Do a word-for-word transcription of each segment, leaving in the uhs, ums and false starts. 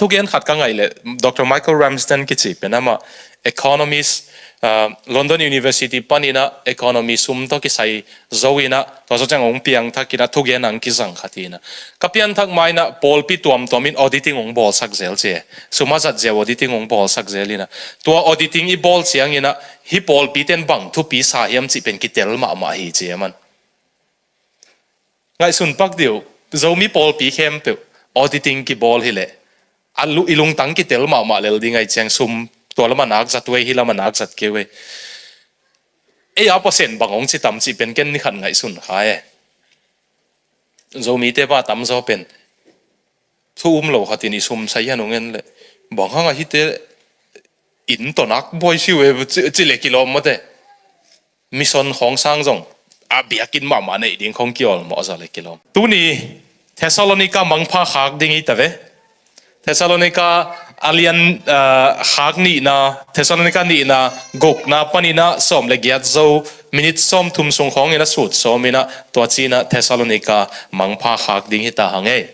Thugen khat ka ngaih leh, Doctor Michael Ramsden kici pen amah economist, ah, London University paninah economy sum tawh kisai zo inah, tua zawh ciang hong piangthak inah thugen ang kizang khat inah. Ka pianthak mainah pawlpi tuamtuam in auditing hong bawlsak zel ci e. Sum a zat ziau auditing hong bawlsak zel inah. Tua auditing i bawl cianginah hih pawlpi ten bang thupi sa hiam cih pen kitel mahmah hi ci e man. Ngaihsun pak dih uh, Zomi pawlpi khempeuh auditing kibawl hileh a lu-, i lungtang kitel mahmah lel ding ai ciang sum tua lam a nak zat uh ei, hi lam a nak zat kei uh ei. Ei a pasen bang hong ci tam cih pen ken ni khat ngaihsun kha e. Zomite pa tamzaw pen thu um lo khatin i sum sai hian hong en leh bang hang a hite inn tawh nak buai si uh e ci, ci le kilawm mawte. Mission khawng sang zong a biakinn mahmah neih ding khawng kiawl mawh zaw le kilawm. Tuni Thessalonica mangpha khak ding hi ta ve. Thessalonica a lian, ah, khak nihna, Thessalonica nihna gukna paninah sawm le giat zo minit sawm thum sung khawngin a sut sawminah tua cinah Thessalonica mangpha khak ding hi ta hang ei.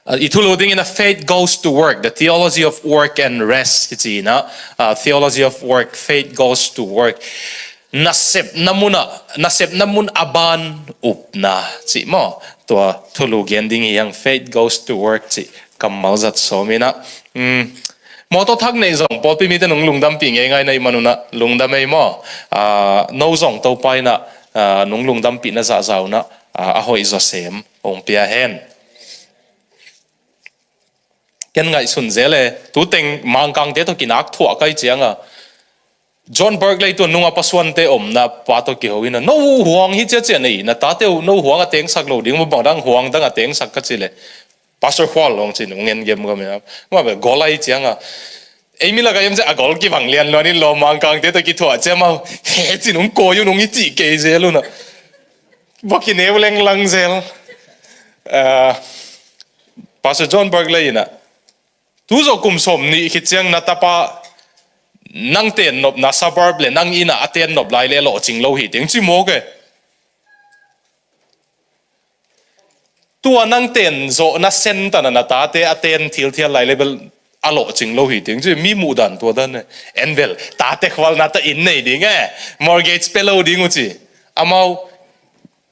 Ah, i thulu dingin a faith goes to work, the theology of work and rest hi cinah, ah, theology of work, faith goes to work. Nasepna munah, nasepna mun a ban upna cih maw? Tua thulu gen ding hi hang, faith goes to work cih kammal zat sawminah. Um, mawtaw thak neih zong pawlpi mite nung lungdampih ngeingai na ih manunah lungdam ei maw? Ah, no zong Topa inah, ah, nung lungdampihna zahzah unah, ah, a hoih zawsem hong pia hen. Ken ngaihsun zel e, tuteng Mangkangte tawh kinak thuah kai cianga John Barclay tun nunga pasuante omna pa tawh kiho ina, no huang hi ciacia nei, na tate uh no huang a tengsak lo ding, bang dang huang dang a tengsak ka ci le Pastor Hual hong ci nung ngen gem gam ina. Ma be gol ai cianga ei mi laka yam cia a gol kibang lian luan in lo Mangkangte tawh kithuah cia mau he ci nung kawi uh nung i cih kei zel una. Bawk kineu lenglang zel. Ah, Pastor John Barclay ina, tu zawh kum sawm nih khit ciang na tapa nang ten nopna suburb le nang ina a ten nop lai le lawhcing lo hi teng ci mawk e. Tua nang ten zawh na sen tana na tate a ten thilthial lai le bel a lawhcing lo hi teng ci mi muh dan tua dan e. En bel tate khualna ta inn nei ding e, mortgage pe lo ding uh ci. Amau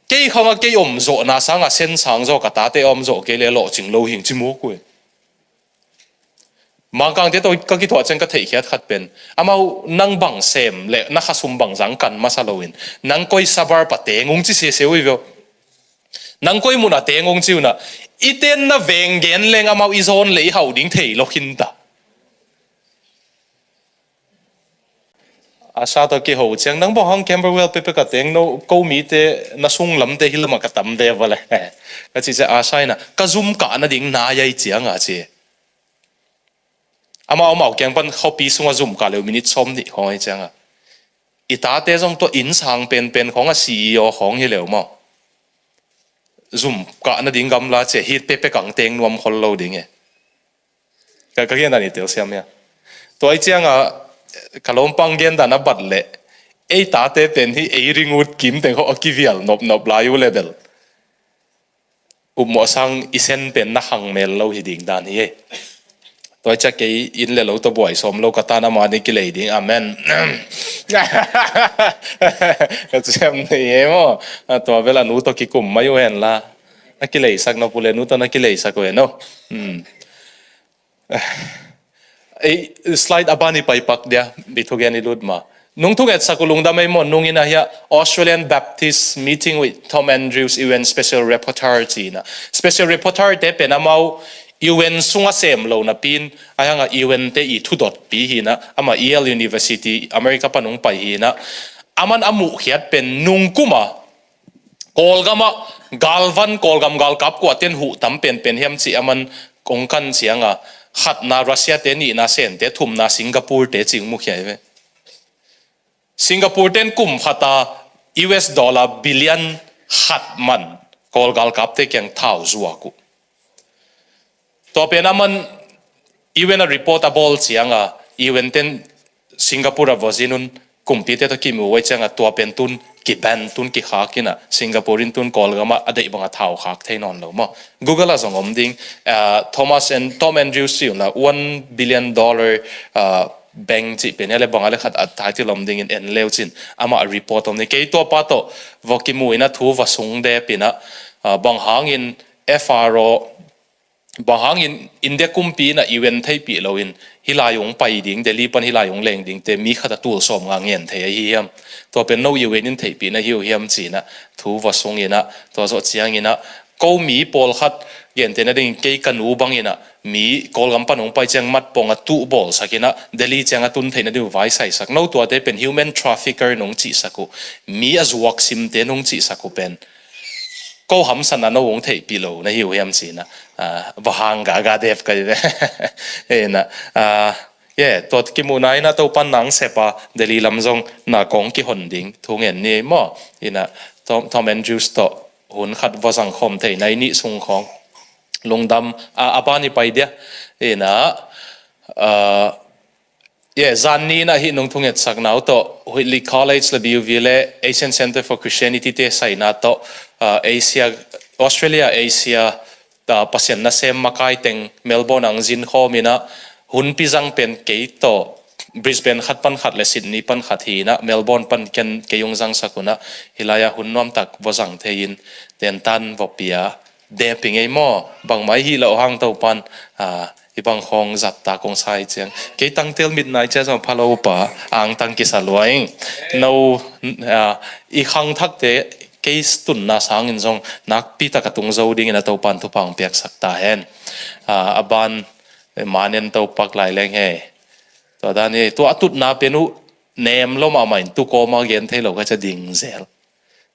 kei khawng a kei om zawhna sanga sen sang zawh ka tate a om zawh kei le lawhcing lo hing ci mawk uh e. Mangkangte tawh ka kithuah ciang ka theihkhiat khat pen amau nang bang sem le na khasum bang zang kan masa loin nang koi suburb a teng ung ci sese uh i veo. Nang koi munah teng ung ci unah i ten na veng gen leng amau i zawn le i hauh ding thei lo khinta. Asha tawh kiho ciang nang bawk hang Camberwell pepek a teng no ko mite na sung lamte hi lamah ka tam ve vale ka ci ciang Asha ina ka zum kah nading nai ai cianga ci. Amau amau kiang pan khuapi sunga zum kah leu minit sawm nih khawng ai cianga i tate zong tua inn sang penpen khawng a C E O khawng hi leu maw? Zum kah nading gamla cia hi pepek ang teng nuam khol lo ding e. Ka, ka gen dan i telsiam hia? Tua i cianga ka lawmpang gen dan a bat leh ei tate pen hi ei ringut kim teng khawh a kivial nopnop lai uh le bel upmawh sang i sen pen na khang mel lo hi ding dan hi ei. Tua i cia kei inn le lo tawh buai sawm lo ka tan ama ni kilei ding. Amen. Ka ciam nei e maw? Tua bel a nu tawh kikum mai uh henla na kileisak nop uh le nu tawh na kileisak uh hen o. Ei, slide a ban i paipak dia, i thugen i lut ma. Nung thungetsak uh lungdam ei maw, nung ina hia Australian Baptist meeting with Tom Andrews, U N Special Rapporteur ci ina. Special Rapporteur te pen amau U N sunga sem lo napi in, a hanga U N te i thudotpi hi ina, ama Yale University, America pan hong pai hi ina. Aman a muhkhiat pen nung kuma Kawlgamah galvan, Kawlgam galkap kuaten huh tam penpen hiam cih aman kong kan cianga khatna Russia te, nihna Sen te, thumna Singapore te cing mukhia hi ve. Singapore ten kum khata U S dollar billion khat man Kawl galkapte kiang thau zuak uh. Tua pen aman U N a report a bawl cianga U N ten Singapore a vozin un kumpite tawh kimu uh ai cianga tua pen tun kiban tun kikhak in ah, Singapore in tun Kawlgam ah a deih bang a thau khak thei nawn lo maw. Google ah zong om ding, ah, Thomas and Tom Andrews ci un la, one billion dollar, ah, bank cih pen hi a le bang a le khat a title om dingin en leu cin, amah report om ding. Kei tua pa tawh va kimu in ah thu va sung dep in ah, ah, bang hangin F R O, bang hangin India kumpi in ah U N theihpih loin hih lai hong pai ding, Delhi pan hih lai hong leng dingte mi khat a tul sawm nga ngen thei ahi hiam? Tua pen no U N in theihpih na hi uh hiam ci in ah thu va sung in ah, tua zawh ciangin ah ko mi pawlkhat gente nadingin kei ka nu bangin ah mi Kawlgam pan hong pai ciang mat pong a tuh bawlsak in ah Delhi ciang a tun theih nading uh vaisaisak. No tuate pen human trafficker nong cihsak uh, mi a zuak simte nong cihsak uh pen ko hamsan a no hong theihpih lo na hi uh hiam ci in ah, ah, va hang gaga dep ka hi ve. Hi in ah, ah, yeah, tua kimuhna in ah Topan nang sep a Delhi lam zong na kong kihon ding thu ngen ni maw. Hi in ah Tom, Tom Andrews tawh hun khat va zang khawm thei nai nih sung khawng lungdam, ah, a ban i pai dia. Hi in ah, ah, yeah, zan ni in ah hih nong thungetsakna uh tawh Whitley College le B U V le Asian Center for Christianity te saina tawh, ah, Asia, Australia, Asia, ah, Pasian nasem makai teng Melbourne ang zin khawm in ah hunpi zang pen kei tawh Brisbane khat pan khat le Sydney pan khat hi in ah Melbourne pan ken kei hong zangsak un ah hih lai ah hun nuamtak va zang thei in tentan va pia dep i ngei maw, bangmah i hih loh hang Topan, ah, i bang khawng zat ta kong sa hi ciang. Kei tangtel mit nai ciang zong pha lo pa, angtang kisa lua ing. No, ah, i khangthakte kei tunna sangin zong nakpi tak a tung zo dingin a Topan thupha hong piaksak ta hen. Ah, a ban, eh, manen Topak lai leng he. Tua dan hi, tua a tutna pen uh nem lo mahmah in tu kawma gen thei lo ka cia ding zel.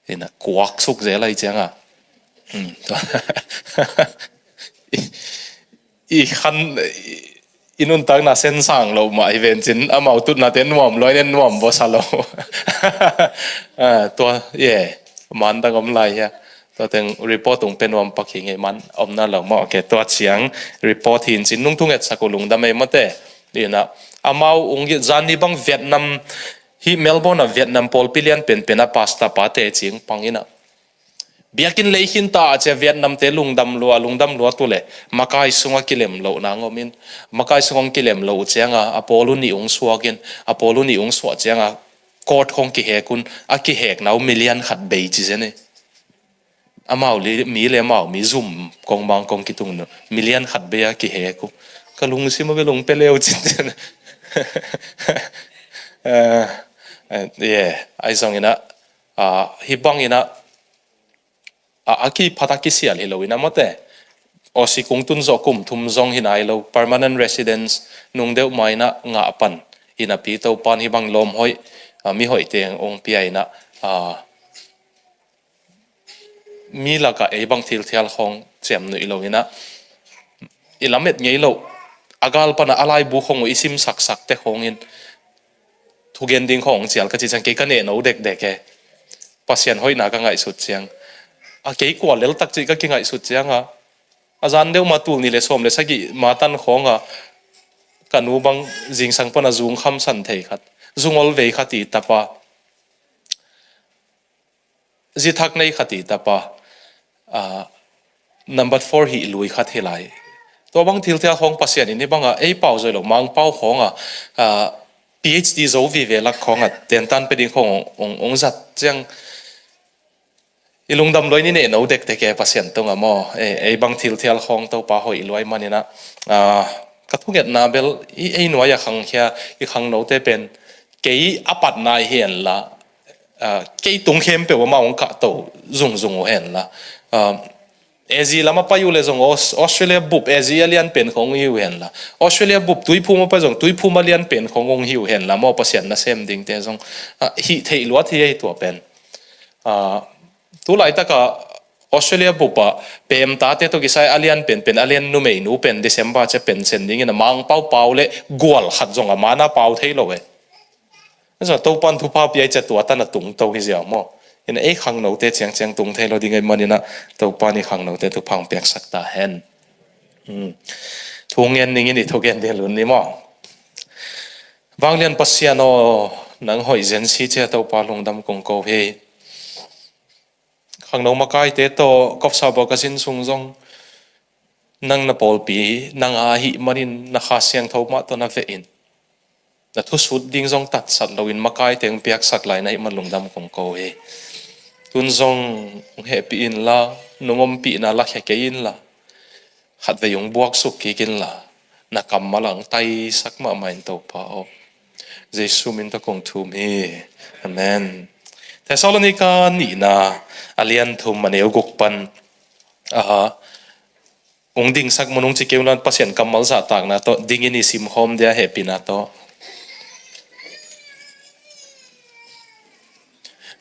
Hi in ah kuak suk zel ahi ciang a. Hmm. I, i khan, i, i nuntakna sensang lo mah hi ven cin, amau tutnate nuam lua in nuam vawsa lo. Ah, tua, yeah, man dang om lai hia. Tua teng report tung pe nuam pak hi ngei man omna lo maw. Okay, tua ciang report hi in cin nong thungetsak uh lungdam ei mawte. Hi in ah, amau ung zan ni bang Vietnam, hih Melbourne ah Vietnam pawlpi lian penpen a pastor pate cing pang in ah biakinn lei khin ta a cia Vietnam te lungdam lua, lungdam lua tu le makai sungah kilem loh nang om in, makai sungah kilem loh uh ciang a, a pawl uh nih ung suak in, a pawl uh nih ung suak ciang a court khawng kihek un, a kihekna uh million khat bei ci zen hi. Amau li, mi le amau mi zum kong bang kong kitung nu million khat bei a kihek uh. Ka lungsim a bia lung pe leu cin cin. Eh, eh, yeah, ai zong in ah, ah, hi bang in ah, a, a kiphat a kisial hi lo in ah mawte. Aussie kung tun zawh kum thum zong hi nai lo, permanent residence nung deuh mah in ah ngah pan. Hi napi Topan hi bang lawm hoih, ah, mi hoih teng ung pia in ah, ah, mi lakah ei bang thilthial khawng ciam nuih lo in ah, i lamet ngei lo, a gal pan ah a laibu khawng uh i simsaksak te khawng in, thugen ding khawng cial ka ci ciang kei ka neh no dekdek e. Pasian hoihna ka ngaihsut ciang a, kei kua lel tak cih ka kingaihsut ciang a, a zan deuh ma tul nih le sawm le sagih ma tan khawng a, ka nu bang zingsang pan a zung khamsan thei khat, zung ol vei khat i tapa, zi thak nei khat i tapa, ah, number four hih lui khat hi lai. Tua bang thilthial khawng Pasian in hi bang a, ei pau zoi lo, Mangpau khawng a, ah, P H D zo vive lak khawng a, tentan pe ding khawng ong, ong, ong zat ciang, i lungdam lua in i neh no dekdek e Pasian tung a maw. Ei, ei bang thilthial khawng Topa hoih lua i man in ah, ah, ka thungetna bel i ei nuai a khangkhia, i khangnote pen kei a patna i hi en la, ah, kei tung khempeuh amah hong kahto zungzung uh hen la. Ah, A Z lam a pai uh le zong Aus-, Australia bup A Z a lian pen khawng hi uh hen la. Australia bup Tuiphum a pai zong Tuiphum a lian pen khawng hong hi uh hen la. Maw Pasian nasem dingte zong, ah, hih theih luat hi ei tua pen. Ah, tu laitak a Australia bup a pemtate tawh kisai a lian penpen, a lian numeinu pen December cia pension dingin a Mangpau pau le gual khat zong a man a pau thei lo e. Zong Topan thupha pia i cia tua tan a tungto hi ziau maw. In ei khangnote ciangciang tung thei lo ding ei man in ah Topan i khangnote thupha hong piaksak ta hen. Hmm. Thu ngen ning in i thugen ding lun ni maw. Vanglian Pasian aw, nang hoih zen si cia Topa lungdam kong ko hi. Khangno makaite tawh kopsa bawk a sin sung zong nang na pawlpi nang a ahih manin na Kha Siangtho mah tawh na vehin na thusut ding zong tatsat loin makaite hong piaksak lai na hih man lungdam kong ko hi. Tun zong hong hehpih inla, nong ompihna lakhia kei inla, khatvei hong buaksuk kik inla, na kammal ah hong taisak mahmah in Topa aw. Jesu min tawh kong thum hi. Amen. Thessalonika nihna a lian thum a neu guk pan, aha, hong dingsak mun hong ci kei un la, Pasian kammal zahtakna tawh dingin i simkhawm dia hehpihna tawh.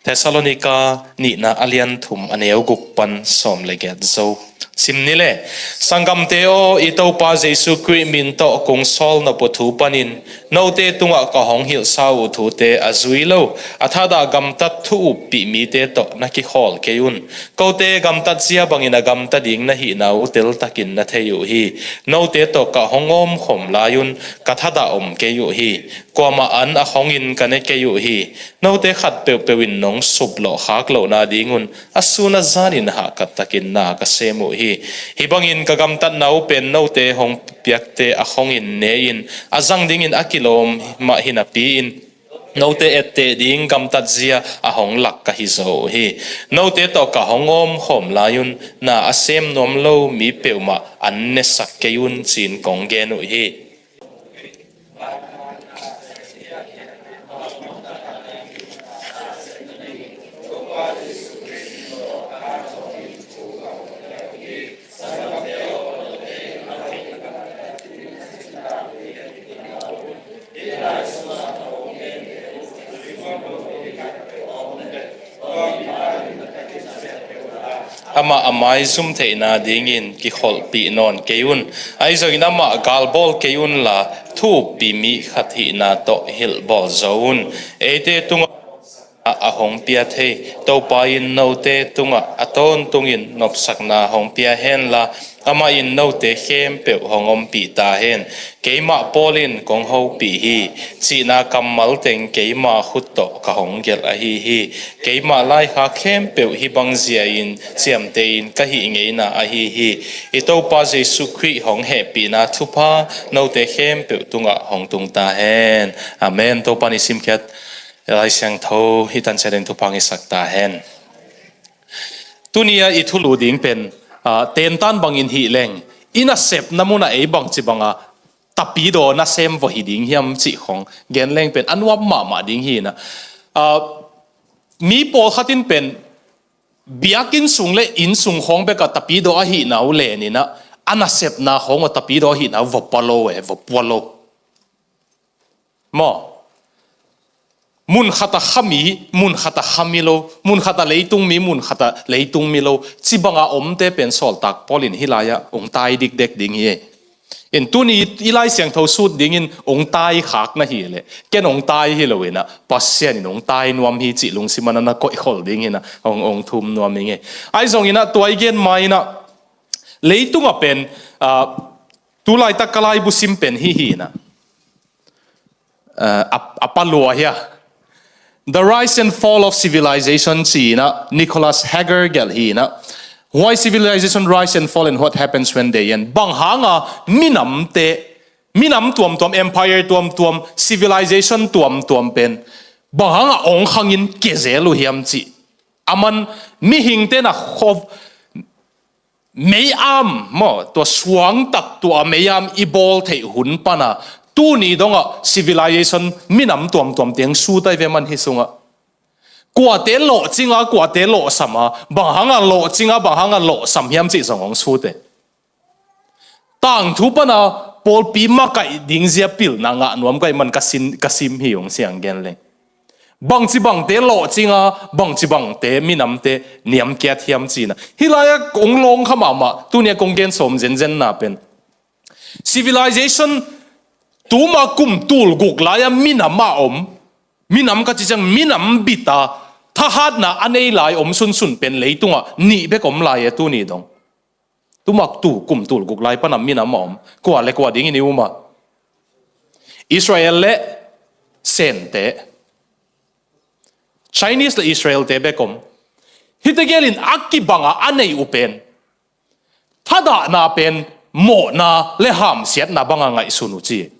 Thessalonika nihna a lian thum a neu guk pan sawm le giat zo. Sim ni le, sanggamte aw, i Topa Jesu Khrih min tawh kong sawl nop uh thu panin note tungah ka hong hilhsa uh thute a zui lo, a thadah gamtat thu uppih mite tawh na kikhawl kei un. Kote gamtat zia bangin a gamta ding na hihna uh teltakin na thei uh hi. Note tawh ka hong awmkhawm lai-un ka thadah om kei uh hi. Kuamah an a khongin ka ne kei uh hi. Note khat peuhpeuh in nong suplawh khak lohna dingun a sun a zanin hahkat takin na ka sem uh hi. Hih bangin ka gamtatna uh pen note hong piakte a khongin ne-in a zang dingin a kilawm mah hinapi-in note etteh ding gamtat zia a hong lak ka hi zaw uh hi. Note tawh ka hong awmkhawm lai-un na a sem nuam lo mi peuhmah an nesak kei un, ci-in kong gen uh hi. Amah a maizum theihna dingin kikholhpih nawn kei un. Ahi zongin amah galbawl kei unla, thu uppi mi khat hihna tawh hilhbawl zo un. Eite tungah a hong pia thei Topa in note tungah a tawntungin nopsakna hong pia henla, amah in note khempeuh hong ompih ta hen. Keimah Paul in kong hopih hi, cihna kammal teng keima khut tawh ka hong gelh ahi hi. Keimah laikhak khempeuh hih bang zia-in ciamteh-in ka hih ngeina ahi hi. I Topa Jesu Khrih hong hehpihna thupha note khempeuh tungah hong tung ta hen. Amen. Topa in i simkhiat Lai Siangtho hih tan ciatin thupha hong hisak ta hen. Tuni-a i thulu ding pen, ah, tentan bangin hih leng, i nasepna munah ei bangci banga tapidaw nasem vawh hi ding hiam cih khong gen leng pen a nuam mahmah ding hi inah. Ah, mi pawlkhat in pen biakinn sung le inn sung khawng bekah tapidaw ahihna uh len inah, a nasepna khawng uh tapidaw ahihna uh va pua lo e, va pua lo. Maw? Mun khatah khami, mun khatah khami lo, mun khatah leitungmi, mun khatah leitungmi lo, cibanga omte pen sawltak Paul in hih lai-ah hong tai dikdek ding hi. In tuni i Lai Siangtho sut dingin hong tai khak na hi leh, ken hong tai hi lo inah, Pasian in hong tai nuam hi cih lungsim a na koihkhol ding hi inah, hong, hong thum nuam hi ngei. Ahi zong inah tua i gen ma inah, leitungah pen, ah, tu laitak ka laibu sim pen hih hi inah. Uh, a, a palua hia. The Rise and Fall of Civilization ci inah Nicholas Hager gelh hi inah. Why civilization rise and fall and what happens when they end? Bang hanga minamte, minam tuamtuam, empire tuamtuam, civilization tuamtuam pen bang hanga ong khangin kezel uh hiam cih. Aman mihingte na khop mei-am maw, tua suangtak tua mei-am i bawl theih hun pana tuni dongah civilization minam tuamtuam teng sutai ve man hi sungah. Kuate lawhcinga, kuate lawhsama, bang hanga lawhcinga, bang hanga lawhsam hiam cih zong hong sute. Tangthu pana pawlpi makaih ding zia pilna ngah nuam kaih man ka sin, ka sim hi hong siang gen leng. Bangci bangte lawhcinga, bangci bangte minamte niamkiat hiam cina. Hih lai-ah kong lawng kha mahmah, tuni-a kong gen sawm zenzenna pen. Civilization tuma kum tul guk lai-a minam a om. Minam ka ci ciang minam bita thahatna a nei lai om sunsun pen leitungah nih bek om lai e tuni dong. Tumak tu kum tul guk lai pana minam a om. Kua le kua dingin i um a? Israel le Sente. Chinese le Israel te bek om. Hihte gelin a kibanga a neih uh pen thadahna pen mawhna le hamsiatna banga ngaihsun uh ci.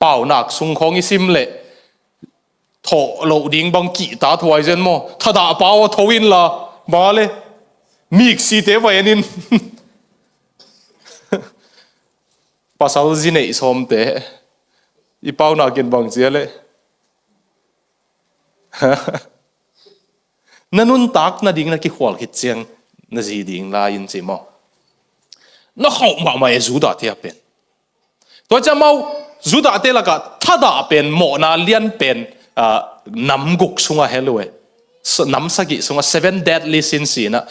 Paunak sung khawng i sim leh thawh loh ding bang kihta thuai zen maw? Thadah pau a tho inla, ba le, miksite va en in. Pasal zi neih sawmte i paunakin bang cia leh na nuntak nading na kikhual khit ciang na zi ding lai in ci maw? Na khauh mahmah e Judah te a pen. Tua ciang amau Judah te lakah thadah pen mawhna lian pen, ah, nam guk sunga hel uh e. Nam sagih sunga seven deadly sins ci-in ah,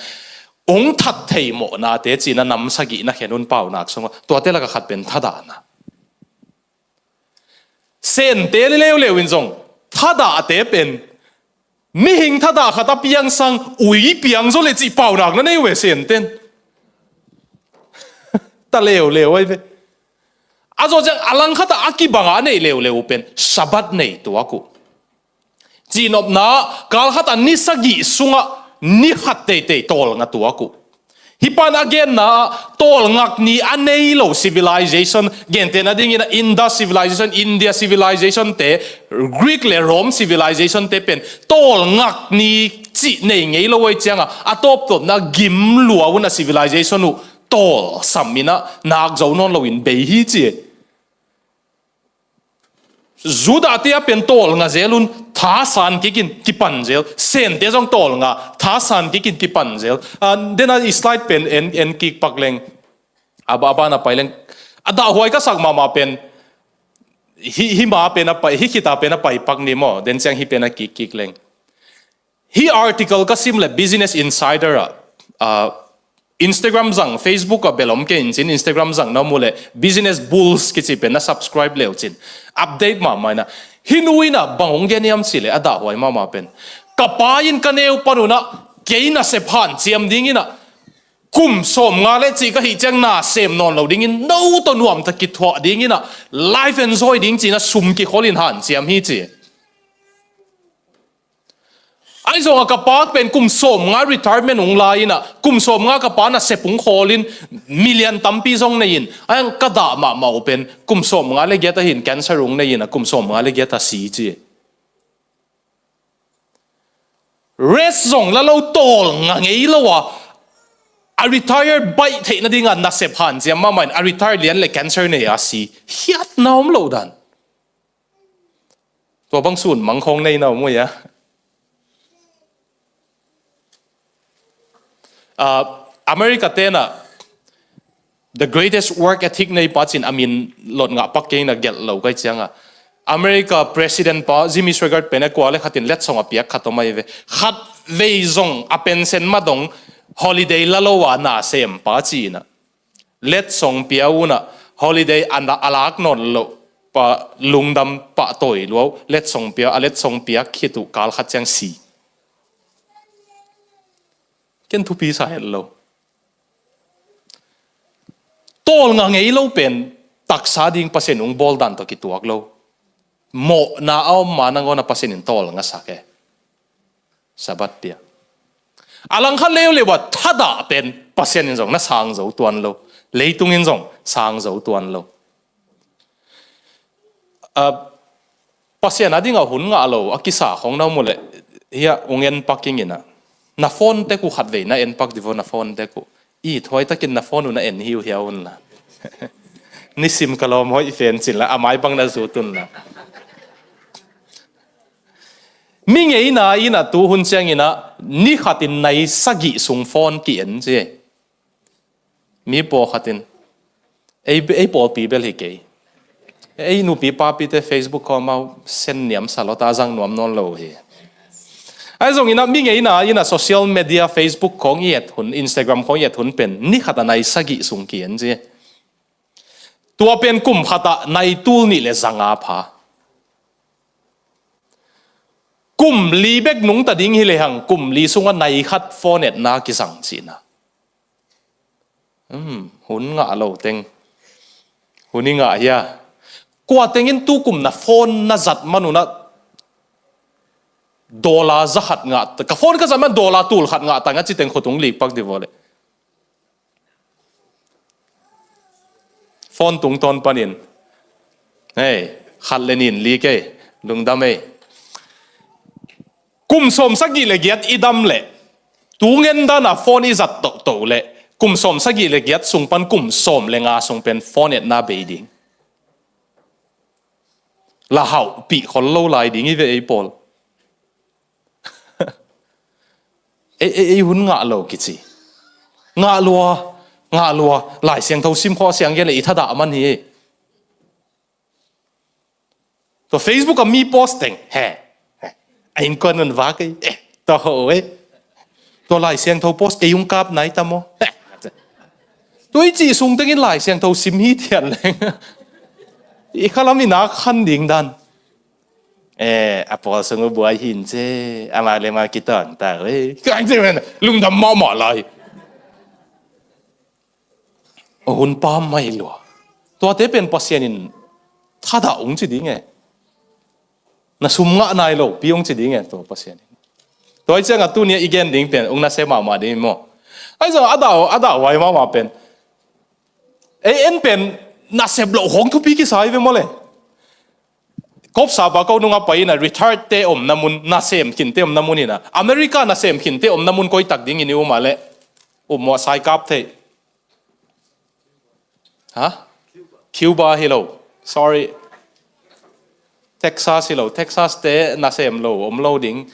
hong that thei mawhnate ci-in ah nam sagih na khen un paunak sunga. Tuate lakah khat pen thadahna. Sente leuleu in zong thadahte pen mihing thadah khat a piang sang ui piang zaw le cih paunak na nei uh e Senten. Ta leuleu ai ve. A zawh ciang a langkhat ah a kibanga a neih leuleu uh pen Sabbath nei tuak uh. Cihnopna, kalkhat a ni sagih sungah ni khat teitei tawlnga tuak uh. Hih pan a genna ah tawlngak ni a nei lo civilization, gentehna dingin ah Indus civilization, India civilization te, Greek le Rome civilization te pen tawlngak ni cih nei ngei lo uh ai ciangah a tawptawpna gim lua un a civilization uh tawlsam in ah nak zo nawn loin bei hi ci. Judah te a pen tawlnga zel un, thasan kikin kipan zel. Sente zong tawlnga, thasan kikin kipan zel. Ah, dena i slide pen en, en kik pak leng. A ba, a bana pai leng. A dahhuai ka sak mahmah pen. Hi, hi ma pen a pai, hi khita pen a pai pak ni maw. Den ciang hi pen a kik kik leng. Hih article ka sim le Business Insider ah, ah, Instagram zang, Facebook ah bel om kei in cin, Instagram zang na mu le Business Bulls kici pen na subscribe leu cin. Update mahmah in ah. Hih nu in ah bang hong gen hiam ci le a dahhuai mahmah pen. Ka pa in ka neu pan un ah kei nasep hanciam dingin ah kum sawmnga le cih ka hih ciang na sem nawn lo dingin no tawh nuamta kithuah dingin ah life enjoy ding ci-in ah sum kikholin hanciam hi ci. Ahi zongah ka pa pen kum sawmnga retirement hong la in ah, kum sawmnga ka pa nasep hong khawl in, million tampi zong nei in, ahi zong ka dah mahmah uh pen kum sawmnga le giat ahin cancer hong nei in ah, kum sawmnga le giat a si ci. Rest zong la lo, tawlnga ngei lo a, a retire baih theih nadingah nasep hanciam mahmah in a retire lian le cancer nei a si. Hiatna om lo dan. Tua bang sun mang khawng nei na om uh hia? Ah, America tenah the greatest work ethic nei pa cin a min lot ngah pak kei na gelh lo kai cianga. America president pa Jimmy Swaggart pen a kua le khatin letsong a piak khat om ai ve. Khat vei zong a pension madong holiday la lo a na sem pa cina. Letsong pia unah holiday a lak nawn loh pa lungdam pahtawi luau, letsong pia, a letsong piak khit uh kal khat ciang si. Ken thupi sa het lo. Tawlnga ngei lo pen taksa ding Pasian hong bawl dan tawh kituak lo. Mawhna a om ma nangawn a Pasian in tawlnga sak e. Sabbath pia. A langkhat leuleu a thadah pen Pasian in zong na sang zo tuan lo. Leitung in zong sang zo tuan lo. Ah, Pasian a dingah hun ngah lo a kisa khong na om uh leh, hia, ung en pak ing inah. Na phone tek uh khat vei na en pak divo, na phone tek uh. I thuai takin na phone uh na en hi uh hia unla. Nisim ka lawm hoih fen cinla, a mai bang na zut unla. Mi ngeina inah tu hun ciang inah ni khatin nai sagih sung phone ki-en ci. Mi pawlkhatin ei, ei pawlpi bel hi kei. Ei nupi papite Facebook khawng amau sen niam sa lo ta, zang nuam nawn lo hi. Ahi zong inah mi ngeina inah social media, Facebook khawng i et hun, Instagram khawng i et hun pen ni khat a nai sagih sung ki-en ci. Tua pen kum khatah nai tul nih le zanga pha. Kum li bek nungta ding hi lehang kum li sungah nai khat phone etna kizang cihna. Hmm, hun ngah lo teng. Hun i ngah hia? Kua tengin tukum na phone na zat man unah Dollar za khat ngah, ka phone ka zat man dollar tul khat ngah tang a ci teng khut hong lik pak dih vua leh. Phone tungtawn panin, hei, khat le nin lik ei, lungdam ei. Kum sawm sagih le giat i dam leh, tu ngen dana phone i zat tohtoh leh, kum sawm sagih le giat sung pan kum sawm le nga sung pen phone etna bei ding. La hauhpih khol lo lai ding i ve ei pawl. Ei, ei, ei hun ngah lo kici. Ngah lua, ngah lua. Lai Siangtho sim khawh siang gen le i thadah man hi. Tua Facebook a mi post teng, he, he. A innkuan un vak ei, eh, tua ho ei. Tua Lai Siangtho post ei hong kap nai ta maw? He. Tua i cih sung tengin Lai Siangtho sim hi thian leng. I khalam i nak khan ding dan. Eh, a pawl sung uh buai hin ce, amah le amah kitawn ta uh ei. Kang ce men, lungdam mahmah lai. A hun pam mai lua. Tuate pen Pasian in thadah ung ci ding e. Na sum ngah nai lo pi ung ci ding e, tua Pasian in. Tua i ciangah tuni a i gen ding pen ung na se mahmah ding maw? Ai zong a dah, a dah huai mahmah pen. Ei en pen nasep loh hong thupi kisai ve maw le. Kopsa pa ko nunga pai ina retired te omna mun, nasem khin te omna mun ina. America nasem khin te omna mun koi tak ding in i um a le. Um maw, sai kap thei. Ha? Cuba hi lo. Sorry. Texas hi lo. Texas te nasem lo, om lo ding.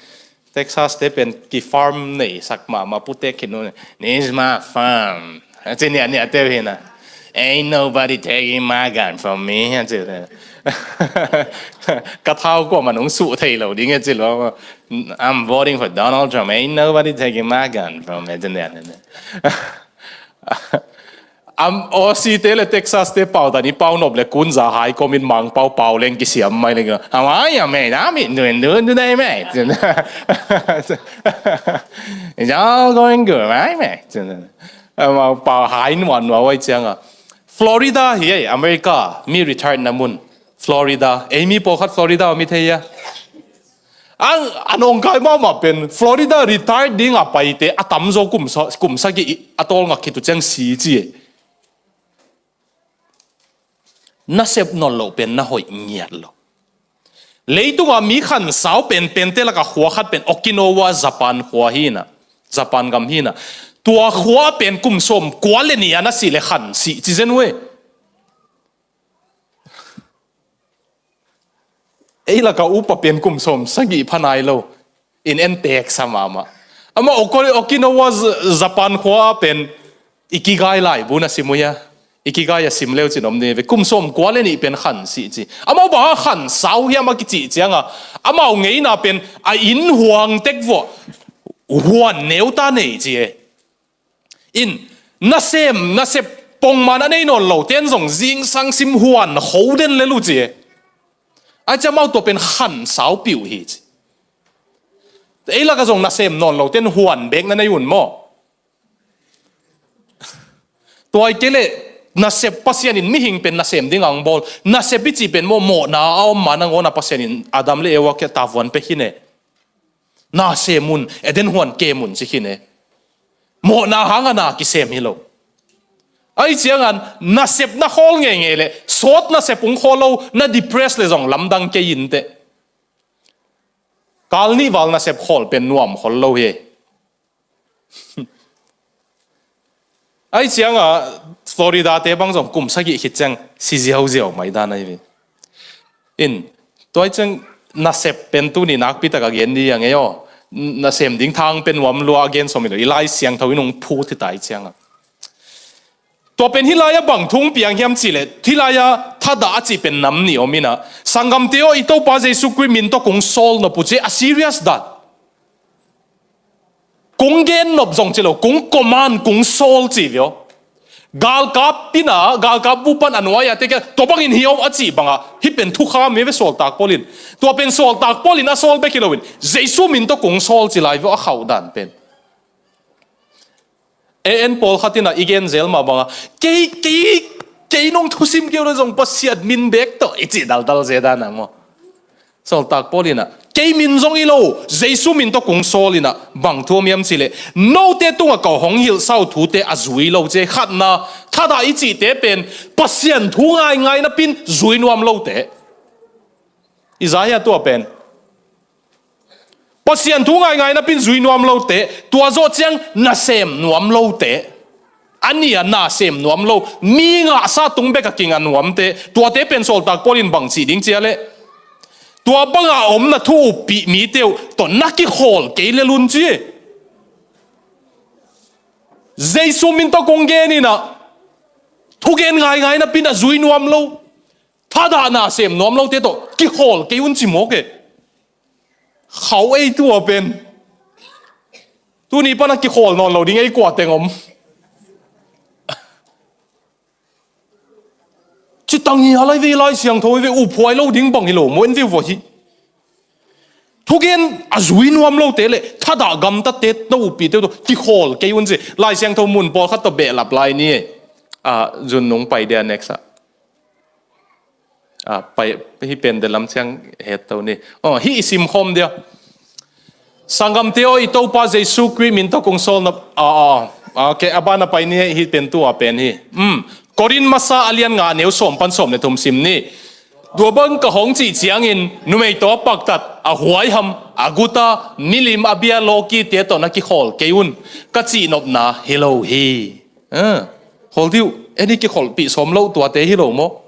Texas te pen ki farm nei sak mahmah putek khin un. This is my farm. A ci niahniah teu hi na. Ain't nobody taking my gun from me. A ci. Ka thau kua man hong suh thei lo ding a ci lo. I'm voting for Donald Trump. Ain't nobody taking my gun from me. A ci niahniah. Am, Aussie te le Texas te pau ta ni pau nop le kun za hai komin mang pau pau leng kisiam mai leng. How are you, mate? I'm eating, doing, doing today, mate. It's all going good, right, mate? Ama pau hai nuan nuan wai cianga. Florida hi ei, America mi retired na mun. Florida. Ei mi pawlkhat Florida mi thei a. Ang, a nongkai mahmah pen Florida retired ding a paite a tamzaw kum sa, kum sagih a tawlngak khit uh ciang si ci e. Nasep nawn loh pen na hoih ngiat lo. Leitunga mi khansau penpente laka khua khat pen Okinawa, Japan khua hi na. Japan gam hi na. Tua khua pen kum sawm kua le nih a na sih le khan sih ci zen uh e. Ei laka upa pen kum sawm sagih pha nai lo. In en pek sa mahmah. Ama Okinawa, Japan khua pen Ikigai laibu na sim uh hia? Ikigai a sim leu cin om ni ve. Kum sawm kua le nih pen khan sih ci. Amau bang a khan sau hiam a kicih cianga amau ngeina pen a inn huang tek vuah huan neuta nei ci e. In nasem, nasep pongman a nei nawn lo ten zong zingsang sim huan ho den le lu ci e. A ci amau tua pen khan sau piuh hi ci. Ei laka zong nasem nawn lo ten huan bek na nei un maw? Tua i kei le nasep Pasian in mihing pen nasem ding ang bawl. Nasep i ci pen maw mawhna a om man a ngawna Pasian in Adam le Eva kia tavuan pe khin e. Na sem un, Eden huan kem un ci khin e. Mawhna hanga na kisem hi lo. Ai ciangan nasep na khawl ngeingei le sawt nasep ung khawl lo, na depress le zong lamdang kei in teh. Kal nih val nasep khawl pen nuam khol lo hi. Ai cianga Florida te bang zong kum sagih khit ciang si ziauziau mai dan ahi ve. In, tua i ciang nasep pen tuni nakpi taka gen ni a ngei aw. Nasem ding thang pen nuam lua a gen sawm hi lo. I Lai Siangtho in hong phut hi ta i cianga. Tua pen hih lai-ah bang thu hong piang hiam cihleh, hih lai-ah thadah a cih pen nam nih om inah, sanggamte aw, i Topa Jesu Khrih min tawh kong sawl nop uh ci a serious dan. Kong gen nop zong ci lo, kong command, kong sawl ci vio. Galkap inah, galkap bupan a nuai-ah te kia, tua bangin hi aw a cih bangah, hih pen thukham hi ve sawltak Paul in. Tua pen sawltak Paul in a sawl bek hi loin, Jesu min tawh kong sawl ci lai vio a khauh dan pen. En pawlkhat inah i gen zel mah bangah, kei, kei, kei nong thusim kei uh le zong Pasian min bek tawh i cih daldal zel dan ah maw. Sawltak Paul in ah, "Kei min zong hi lo, Jesu min tawh kong sawl in ah, bang thu om hiam cih leh, note tungah ka hong hilhsa uh thute a zui lo," ci. Khatna, thadah i cihte pen Pasian thu ngaingai napin zui nuam lote. I za hia tua pen? Pasian thu ngaingai napin zui nuam lote, tua zawh ciang nasem nuam lote, a nih a nasem nuam lo, mi ngahsa tung bek a kinga nuamte, tuate pen Sawltak Paul in bang cih ding ci a leh, tua banga om na thu uppih mite uh tawh na kikhawl kei lel un ci. Jesu min tawh kong gen in ah, thugen ngaingai napin a zui nuam lo, thadah nasem nuam lote tawh kikhawl kei un ci mawk e. Khauh ei tua pen. Tuni pan a kikhawl nawn lo ding ei kua teng om. Ci tang hi a lai ve, Lai Siangtho hi ve, uphuai lo ding bang hi lo maw, en ve uh ahi. Thugen a zui nuam lote le thadah gamtatte na uppihte uh tawh kikhawl kei un ci. Lai Siangtho mun pawlkhat tawh behlap lai ni. Ah, zun nung pai dia next ah. Ah, pai, hih pen de lam ciang het to ni. Oh, hih i simkhawm dia. Sanggamte aw, i Topa Jesu Khrih min tawh kong sawl na, ah, ah, ah, okay, a ban a pai ni, hih pen tua pen hi. Um, Korin masa a lian nga, neu sawm pan sawm le thum sim ni. Tua bang ka hong cih ciangin, numei tawh a paktat, a huaiham, a guta, milim a bia lawkite tawh na kikhawl kei un, ka cihnopna hi lo hi. Ah, khawl dih uh, en i kikholhpih sawm lo tuate hi lo maw?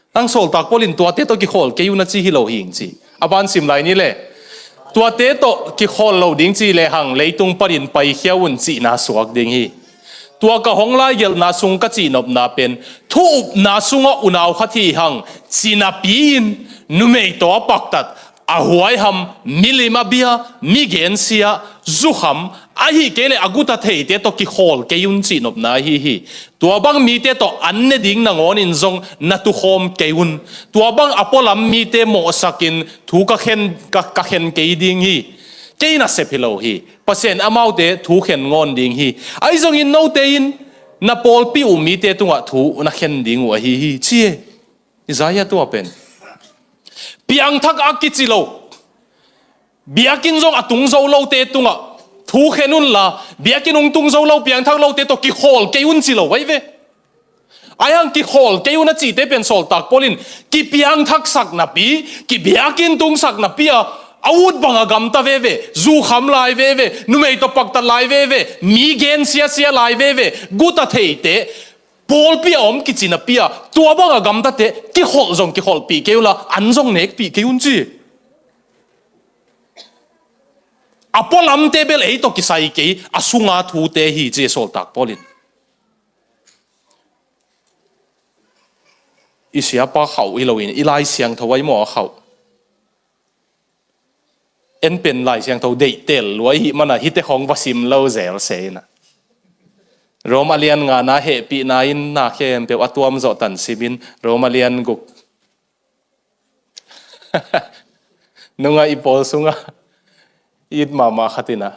Ang Sawltak Paul in tuate tawh kikhawl kei un a ci hi lo hing ci. A ban sim lai ni le. Tuate tawh kikhawl lo ding ci le hang leitung panin paikhia un cihna suak ding hi. Tua ka hong laigelhna sung ka cihnopna pen, thu upna sungah unau khat hi hang, ci napi-in, numei tawh a paktat, a huaiham, milim a bia, mi gensia, zukham, ahih kei leh a guta theite tawh kikhawl kei un cihnopna ahi hi. Tua bang mite tawh an ne ding nangawnin zong na tukhawm kei un. Tua bang a pualam mite mawhsakin thu ka khen, ka, ka khen kei ding hi. Kei nasep hi lo hi. Pasian amaute thu khen ngawn ding hi. Ahi zongin note in na pawlpi uh mite tungah thu na khen ding uh ahi hi, ci e. Isaiah tua pen. Piangthak a kici lo, biakinn zong a tung zo lote tungah thu khen unla, biakinn hong tung zo lo, piangthak lote tawh kikhawl kei un ci lo ahi ve. Ahi hang kikhawl kei un a cihte pen Sawltak Paul in kipiangthaksak napi, kibiakinn tungsak napi a, a ut bang a gamta veve, zukham lai veve, numei tawh paktat lai veve, mi gen siasia lai veve, guta theite, pawlpi a om kici napi a, tua bang a gamtate kikholh zong kikholhpih kei unla, an zong nekpih kei un ci. A pualamte bel ei tawh kisai kei, a sunga thute hi ci Sawltak Paul in. I siapa khauh hi loin, i Lai Siangtho ahi maw a khauh? En pen Lai Siangtho deihtel lua i hih mana hihte khawng va sim lo zel se ina. Rom a lian ngana hehpihna in na khempeuh a tuam zawh tan simin, Rom a lian guk. Nunga i pawl sunga it mahmah khatina.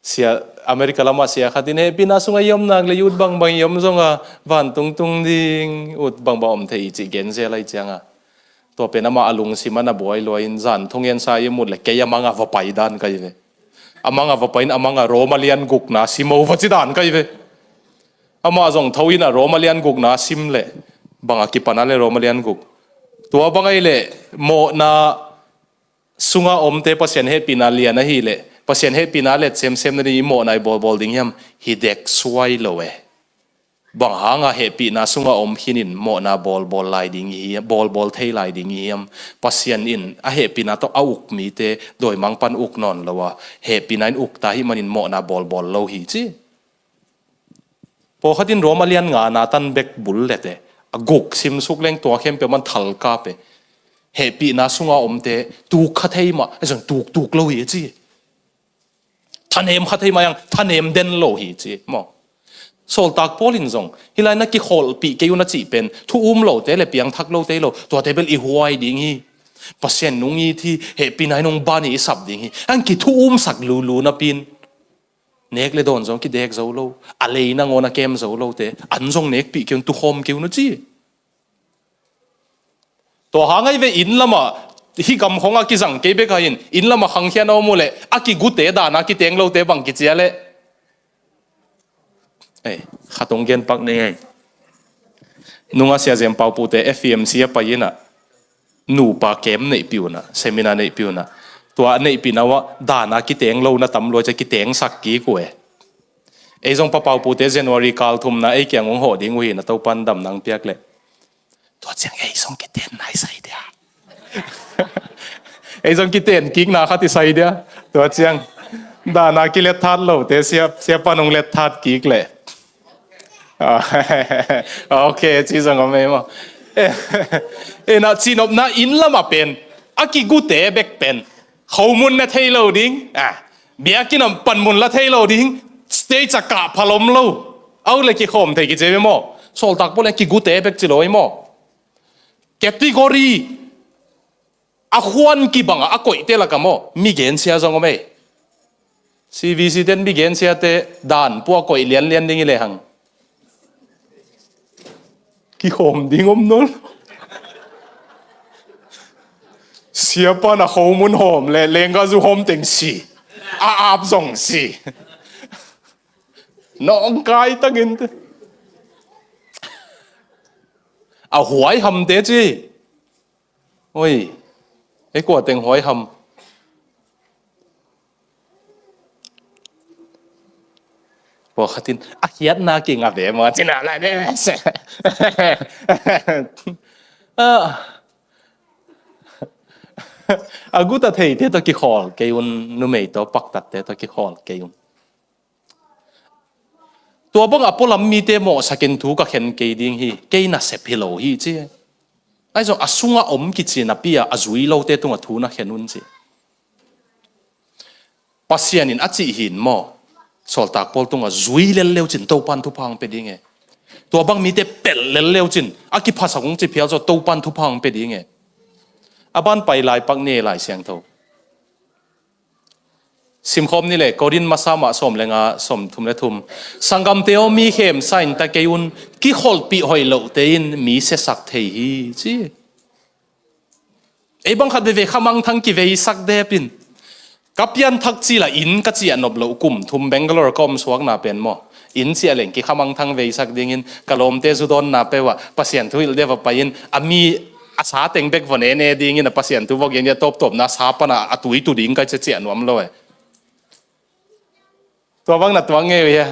Sia, America lama sia khatin hehpihna sunga i om nak le ut bangbang i om zonga vantung tung ding ut bangbang om thei i cih genzel ahi cianga. Tua pen ama a lungsim a na buai luain zan thungen sa i mut le kei a manga va pai dan ka hi ve. A manga va pai in a manga Rom a lian gukna simo va ci dan ka hi ve. Ama zong tho in a Rom a lian gukna sim le banga kipana le Rom a lian guk. Tua bang ahi le mawhna sunga omte Pasian hehpihna lian ahi le Pasian hehpihna let semsem na ding i mawhna i bawlbawl ding hiam? Hi dek suai lo e. Bang hanga hehpihna sunga om khinin mawhna bawlbawl lai ding i hi, bawlbawl thei lai ding i hiam? Pasian in a hehpihna tawh a uk mite dawimang pan uk nawn lo a, hehpihna in ukta hih manin mawhna bawlbawl lo hi ci. Pawlkhat in Rom a lian ngana tan bek bul lete, a guk simsuk leng tua khempeuh man thalkap e. Hehpihna sunga omte tuk kha thei mah, a zong tuktuk lo hi a ci. Thanem kha thei mah hiang, thanem den lo hi ci maw? Sawltak Paul in zong hih lai na kikholhpih kei un a cih pen thu um lote le piangthak lote lo, tuate bel i huai ding hi. Pasian nung it hi, hehpihna in nung ban hi i sap ding hi. Ang kithu umsak lulu napin nek le dawn zong kidek zo lo, a lei nangawn a kem zo lote an zong nekpih kei un, tukhawm kei un a ci. Tua hang ahi ve, inn lamah Hih gam khong a kizang kei bek a hin, inn lam a khangkhia na om uh leh, a kigute dan a kiteng lote bang kici a leh. Ei, khat hong gen pak ni ei. Nung a Sia Zem Pau Pute F E M C a pai in a, nupa camp neihpih un a, seminar neihpih un a. Tua a neihpih na uh a, dan a kiteng lo na tam lua cia kitengsak kik uh e. Ei zong Pa Pau Pute January kal thumna ei kiang hong hawh ding uh hi na, Topan damna hong piak leh. Tua ciang ei zong kiten nai sai dia. Ei zong kiten kikna khat i sai dia. Tua ciang dan a kilet that lote sia, sia pan hong let that kik leh. Ah, ok, ci zong om ei maw. Eh, eh, na cinopna inn lam a pen, a kigute bek pen, khomun na thei lo ding. Ah, biakinn a panmun la thei lo ding. Stage a kah phalom lo. Au le kikhawm thei kici ve maw. Sawltak Paul in kigute bek ci lo ei maw. Category a khuan kibang a, a koihte lak a maw, mi gensia zong om ei. C V C ten mi gensiate dan pua koih lianlian ding i lehang, kikhawm ding om nawn. Sia pan a khomun hawm le lengga zu hawm teng si. A ap zong si. Nawngkai takin te. A huai hamte ci. Oi, ei kua teng huai ham. Pawlkhat in a khiatna kinga ve maw, cina lai ne. Ah. A guta theite tawh kikhawl kei un, numei tawh paktatte tawh kikhawl kei un. Tua bang a pualam mite mawhsakin thu ka khen kei ding hi, kei nasep hi lo hi ci. Ahi zong a sunga om kici napi a, a zui lote tungah thu na khen un ci. Pasian in a cih hin maw, Sawltak Paul tungah zui lel leu cin Topan thupha hong pia ding e. Tua bang mite pelh lel leu cin a kiphasak hong ci phial zaw Topan thupha hong pia ding e. A ban pai lai pak ni Lai Siangtho. Simkhawm ni le, Korin masa mah sawm le nga, sawm thum le thum. Sanggamte aw, mi khemsa in ta kei un, kikholhpih hoih lohte in mi siasak thei hi ci. Ei bang khat veve khamangthang kiveisak dep in. Ka pianthak cila inn ka ciah nop loh kum thum Bangalore ka om suakna pen maw, inn ciah leng kikhamangthang veisak dingin ka lawmte zu dawnna peuh ah Pasian thu hilh deuh a pai in a mi a sa teng bek va ne ne dingin a Pasian thu va gen a tawptawpna sa pana a tui tu ding ka cia ciah nuam lo e. Tua bang na tuak ngei uh hia?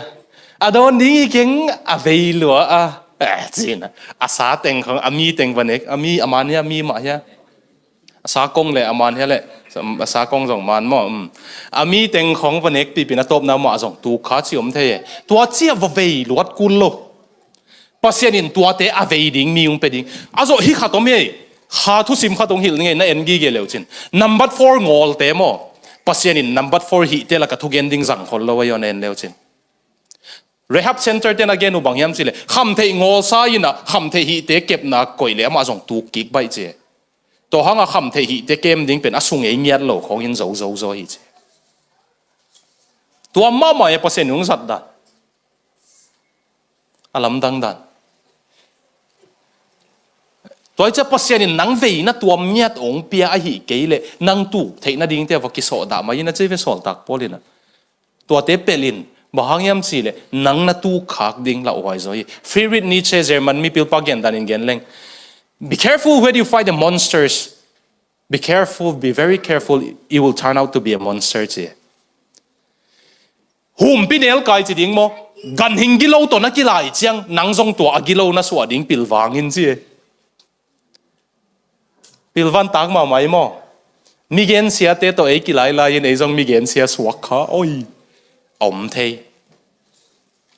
A dawn ding i keng a vei lua a, eh, cina a sa teng khong a mi teng va nek, a mi a man hia, a mi mah hia? A sa kong le a man hia le, a sa kong zong man maw? A mi teng khong va nek pipin a tawpna mah zong tuk kha ci om thei e. Tua cia va vei luat kul lo. Pasian in tuate a vei ding mi hong pia ding. A zawh hi khat om hi ei. Kha thusim khat hong hilh ning ei, na en gige leu cin. Number four ngawlte maw, Pasian in number four hihte laka thugen ding zang khol lo a, i on en leu cin. Rehab center ten a gen uh bang hiam cih leh khamtheih ngawlsa in a khamtheih hihte kepna koih leh amah zong tuk kik baih ci. Tua hanga khamtheih hihte kem ding pen a sung ei ngiat lo khawngin zo zo zaw hi ci. Tua mahmah e Pasian in hong zat dan. A lamdang dan. Tua hi ciah Pasian in nang veina tuam miat ong pia ahi kei leh nang tuk theih nadingte a va kisawh dah mai in a ci ve Sawltak Paul in a. Tuate pelh in, bang hang hiam cih leh nang na tuk khak ding lauhuai zaw hi. Friedrich Nietzsche, German mipilpa gen dan in gen leng, "Be careful where you fight the monsters. Be careful, be very careful, you will turn out to be a monster," ci. Humpi nelkai ci ding maw? Ganhing gilo tawh na kilai ciang nang zong tua a gilo na suah ding pilvang in ci. Pilvan tak mahmah hi maw? Mi gensiate tawh ei kilai lai in ei zong mi gensia suak kha, oi, a om thei.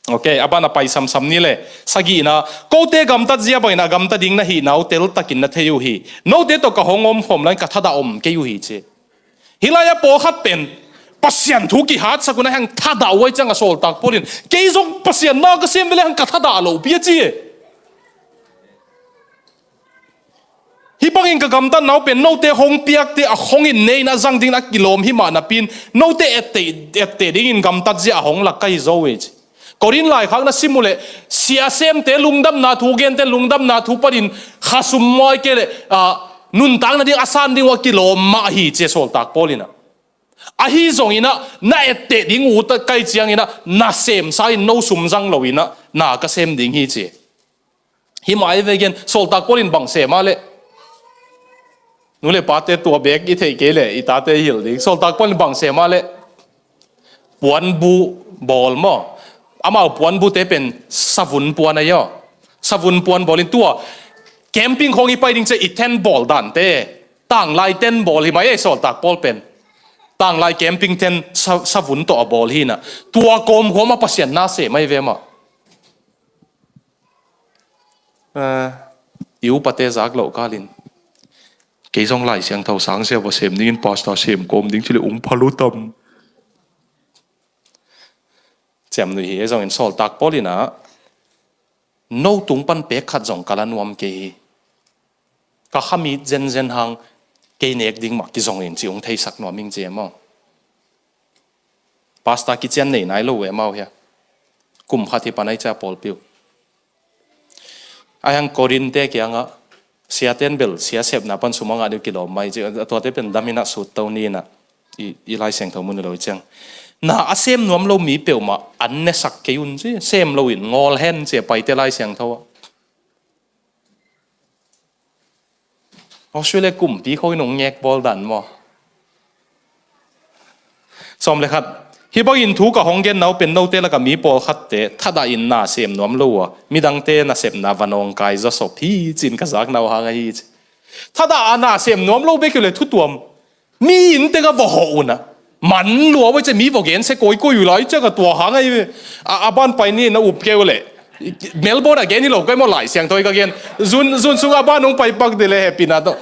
Ok, a ban a pai samsam ni le. Sagihna, kote gamtat zia bangin a gamta ding na hihna uh teltakin na thei uh hi. Note tawh ka hong omkhawm lai-in ka thadah om kei uh hi ci. Hih lai-ah pawlkhat pen Pasian thu kihatsak uh na hang thadah uh ahi ciang a Sawltak Paul in, kei zong Pasian na ka sem ve le hang ka thadah lopi a ci. Hih bangin ka gamtatna uh pen note hong piakte a hong in neina a zang dingin a kilawm hi mah napi-in note etteh, etteh dingin gamtat zia a hong lak ka hi zo uh hi ci. Korin laikhak na sim uh leh siasemte lungdamna thu, gente lungdamna thu panin khasum mawi kei leh, ah, Nuntak nading a san ding uh a kilawm mah hi ci a sawltak Paul in ah. Ahi zongin ah na etteh ding uh ta kai ciangin ah na semsa in no sum zang loin ah na ka sem ding hi ci. Hi mah i ve gen, sawltak Paul in bang sem a leh, nu le pate tua bek i theih kei leh i tate i hilh ding. Sawltak Paul in bang sem a leh, puanbu bawl maw? Amau puanbute pen savun puan ahi aw. Savun puan bawlin tua camping khawng i pai ding ciang i tent bawl dante, tanglai tent bawl hi mai ei sawltak Paul pen. Tanglai camping tent sa, savun tawh a bawl hi na. Tua kawmkawm a Pasian na sem ahi ve mah. Eh, i upate zak loh kalin, kei zong Lai Siangtho sang sia va sem dingin pastor sem kawm ding ci le ung pha lo tam. Ciamnuih hi, ei zongin sawltak Paul in ah, no tung pan pek khat zong ka la nuam kei hi. Ka khamit zenzen hang kei nek ding mah kizongin ci ung theisak nuam ing ci e maw? Pastor kician nei nai lo uh e mau hia. Kum khat hi pan ai cia pawlpi uh. Ai hang Korin te kiangah, sia ten bel sia sepna pan sum a ngah deuh kilawm mai ci, a tuate pen damin ah sut to ni na, i, i Lai Siangtho mun lo ciang. Na a sem nuam lo mi peuhmah an nesak kei un ci, sem lo in ngawl hen ci a paite Lai Siangtho ah. Australia kumpi khawng in hong ngek bawl dan maw? Sawm le khat. Hih bangin thu ka hong gen nau pen note laka mi pawlkhatte thadah in na sem nuam lo uh a, midangte nasepna va nawngkai zawsop hi cin ka zak nau hang ahi ci. Thadah a na sem nuam lo bek hi le thutuam. Mi inn tengah va hawh un ah. Man lua uh a ci mi va gen se kawikawi uh lai ciangah tua hang ahi ve. A, a ban pai ni na up kei uh leh. Melbourne a gen hi lo kai maw Lai Siangtho hi ka gen. Zun, zun sung a ban hong pai pak dih le hepina tawh.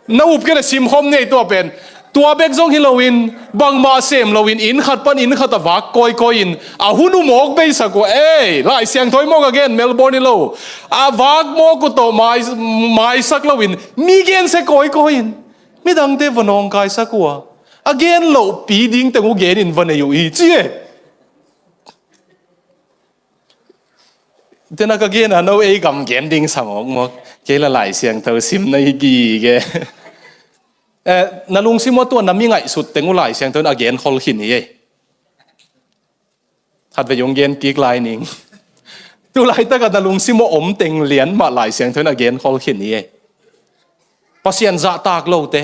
Na up kei le simkhawm nei tua pen. Tua bek zong hi loin, bangmah sem loin, inn khat pan inn khat a vak kawikawi in. A hun uh mawk beisak uh. Ei, Lai Siangtho hi maw ka gen Melbourne hi lo. A vak mawk uh tawh mai, maisak loin, mi gen se kawikawi in. Midangte va nawngkaisak uh a, a gen lohpi ding teng uh genin va nei uh hi ci e. Tena ka gen a no ei gam gen ding sa mawkmawk. Kei la Lai Siangtho sim na hi gige. Eh, na lungsim uh a tua na mi ngaihsut teng uh Lai Siangtho in a gen khol khin hi ei. Khatvei hong gen kik lai ning. Tu laitakah na lungsim uh a om teng lian mah Lai Siangtho in a gen khol khin hi ei. Pasian zahtak lote,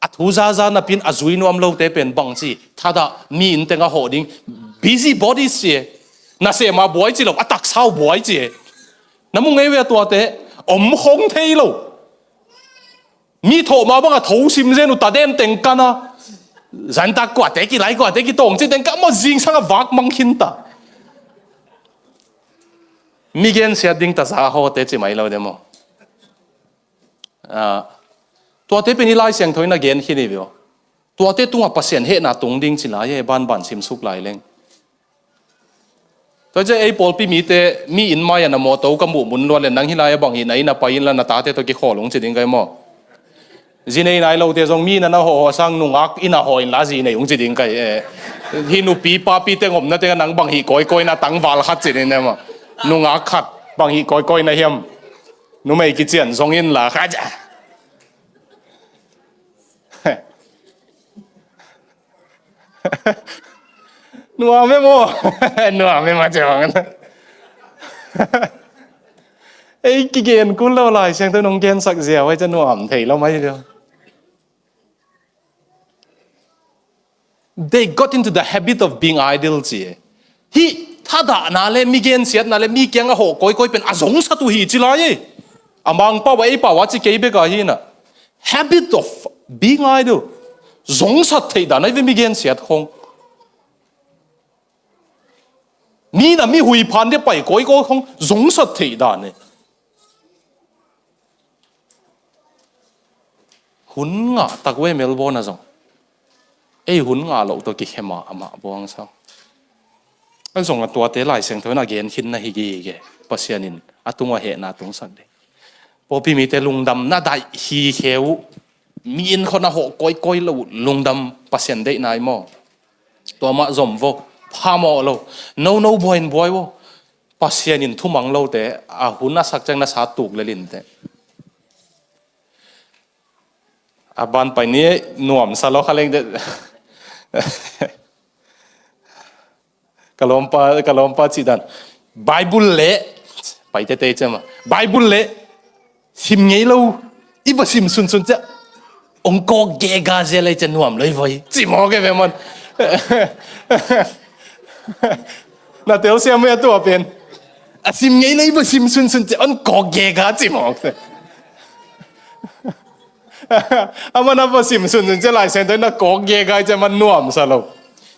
a thu zaza napin a zui nuam lote pen bangci, thadah mi inn teng a hawh ding, busy bodies ci e. Nasem a buai ci lo, a taksa uh buai ci e. Na mu ngei ve a tuate, om khong thei lo. Mi thawh mah bangah tho sim zen uh ta den teng kan a. Zantak kuate kilai kuate kitawng ci teng kan maw zingsang a vak mang khin ta. Mi gensiat ding ta za hawte ci mai lo de maw? Ah, tuate pen i Lai Siangtho in a gen khin hi ve aw. Tuate tungah Pasian hehna tung ding ci lai e banban simsuk lai leng. Tua cia ei pawlpi mite mi inn mai-ah na mawtaw ka muh mun luat le nang hi lai-ah bang hi na inn a pai inla na tate tawh kikhawl ung ci ding kai maw? Zi nei nai lote zong mi na na hawh hawh sang nungak inn a hawh inla zi nei ung ci ding kai e. Hi nupi papi teng omna tengah nang bang hi kawikawi na tangval khat ci ding ne maw? Nungak khat bang hi kawikawi na hiam? Numei kician zong inla kha cia. Nuam em aw? Nuam em a ci bang. Ei kigen kul lo Lai Siangtho nong gensak ziau ai cia nuam thei lo mai dio. They got into the habit of being idle ci e. Hih thadahna le mi gensiatna le mi kiangah hawh kawikawi pen a zongsat uh hi ci lai e. A Mangpau a ei pau a ci kei bek a hi na. Habit of being idle. Zongsat theih dan ahi ve mi gensiat khong. Mi na mi huiphan dia pai kawikawi khong zongsat theih dan e. Hun ngah tak ve Melbourne a zong. Ei hun ngah loh tawh kikhe mahmah buang sau. A zong a tuate Lai Siangtho in a gen khin na hi gige. Pasian in a tungah hehna tungsak ding. Pawlpi mite lungdam na daih hi khe uh. Mi inn khawng a hawh kawikawi lo uh lungdam Pasian deih nai maw? Tua mah zom vo. Phamawh lo. No no buai in buai vo. Pasian in thumang lote a hun a sak ciang na sa tuk lel inteh. A ban pai ni, nuamsa lo kha leng de. Ka lawmpa, ka lawmpa cih dan. Bible le, pai tete ciang mah. Bible le, sim ngei lo, i va sim sunsun ciang. Ong kawk gega zia lei ciang nuam lo i voi. Ci mawk e ve man. Na telsiam e tua pen. A sim ngei lo i va sim sunsun ciang, ong kawk gega ci mawk. Aman a va sim sunsun ciang Lai Siangtho in na kawk gega ciang man nuamsa lo.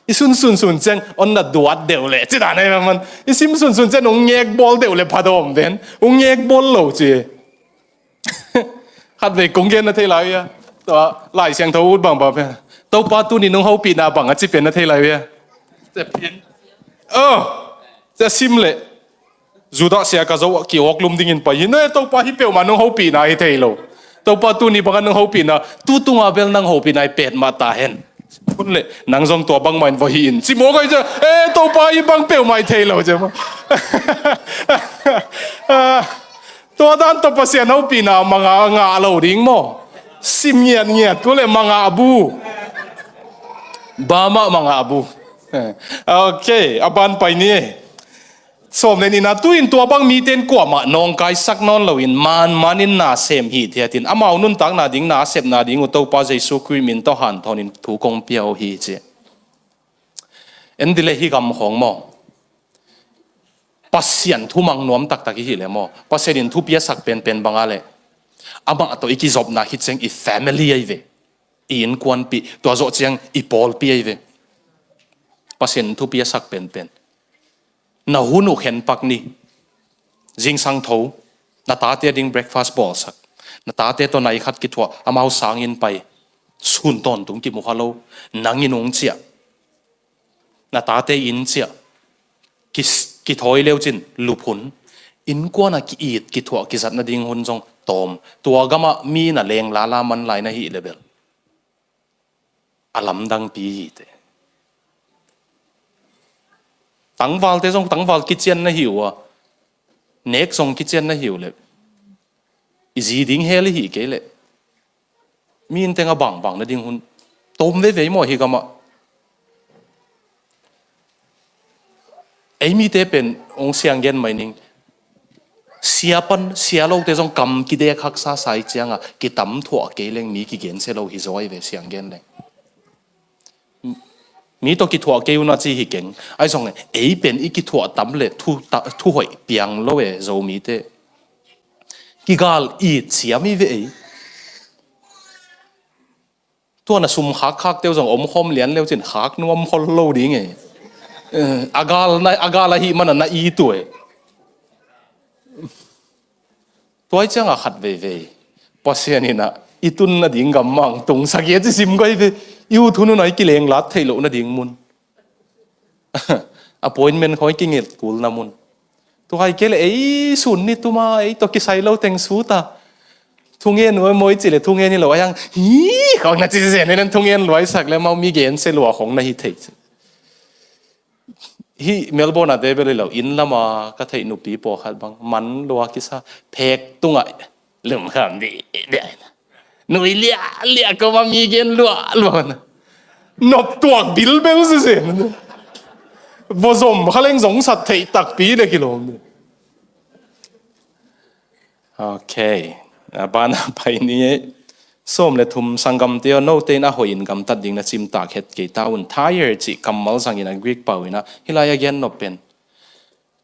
I sim sunsun ciang ong na duat deuh leh. Ci dan e man. I sim sunsun ciang ong ngek bawl deuh leh phadawm ven. Ong ngek bawl lo ci. Khat vei kong gen na thei lai uh hia. Tua Lai Siangtho ut bang bang pen. Topa tuni nong hopihna bang a ci pen na thei lai uh hia. Cia pin. Oh, cia sim leh. Judah sia ka zo ki awk lum dingin pai hi. Nai Topa hi peuhmah nong hopihna hi thei lo. Topa tuni bangin nong hopihna, tu tunga bel nang hopihna hi petmah ta hen. Hun le, nang zong tua bangmah in va hi in. Ci mawk ai cia, eh, Topa hi bang peuhmah hi thei lo cia. Ah, tua dan tawh Pasian hopihna mangah ngah lo ding maw. Sim ngiatngiat, kul le mangah bu. Bamah mangah bu. Eh, okay, a ban pai ni. Sawm le nihna, tu-in tua bang mite in kuamah nawngkaisak nawn loin, manmanin na sem hithiatin, amau nuntakna ding, na sepna ding uh Topa Jesu Khrih min tawh hanthawnin thu kong pia uh hi ci. En dih le hi gam khawng maw. Pasian thumang nuam taktak i hih le maw. Pasian in thupi a sak penpen banga le. Amah tawh i kizopna khit ciang i family ahi ve. I innkuanpih, tua zawh ciang i pawlpi ahi ve. Pasian in thupi a sak penpen. Na hun uh khenpak ni. Zingsang tho. Na tate a ding breakfast bawlsak. Na tate tawh nai khat kithuah, amau sangin pai. Sun tawntung kimu kha lo. Nangin ung ciah. Na tate inn ciah. Ki, kithawi leucin lup hun. Innkuana ki-it, kithuah, kizat nading hun zong tawm. Tua gamah mi na leng lala man lai na hih le bel. A lamdangpi hi te. Tangvalte zong tangval kician na hi uh a. Nek zong kician na hi uh le. I zi ding hel i hih kei le. Mi in teng a bangbang nading hun. Tawm veivei maw hi gamah. Ei mite pen ong siang gen mai ning. Sia pan, sia lote zong kam kidek haksa sai cianga kitam thuah kei leng mi kigen sia lo hi zaw ahi ve siang gen leng. Mi tawh kithuah kei una ci hi keng. Ahi zong ei pen i kithuah tam le thu, ta, thu hoih piang lo e Zomite. Kigal it siam hi ve ei. Tua na sum khakkhak teu zong om khawm lian leucin khak nuam khol lo ding e. Eh, a gal na, a gal ahih mana na i tu e. Tuai cianga khat veivei. Pasian ina i tun nading gammang tungsak i a ci sim gai ve. I ut hun una i kilenglat theih loh nading mun. Appointment khawng i kinget kul na mun. Tua hi kei le ei sun ni tuma ei tawh kisai lo teng suta. Thungen uh maw i cih le thungen hi lo a hiang. Hi khawng na ci zen in thungen luaisak le mau mi gen se lua khawng na hi thei. Hi Melbourne a te bel hi lo inn lama ka theih nupi pawkhat bang man lua kisa phek tungah. Lumkham dih dih. Nui liah liah ko ma mi gen luah luah na. Nop tuak bilbel sisen. Vozom khaleng zong sat theih takpi na kilawm. Okay. A bana pai ni. Sawm le thum sanggamte aw, note in a hoihin gamtat ding na cimtak het kei ta un. Thayer cih kammal zangin a Greek pau ina hilai a gen nop pen.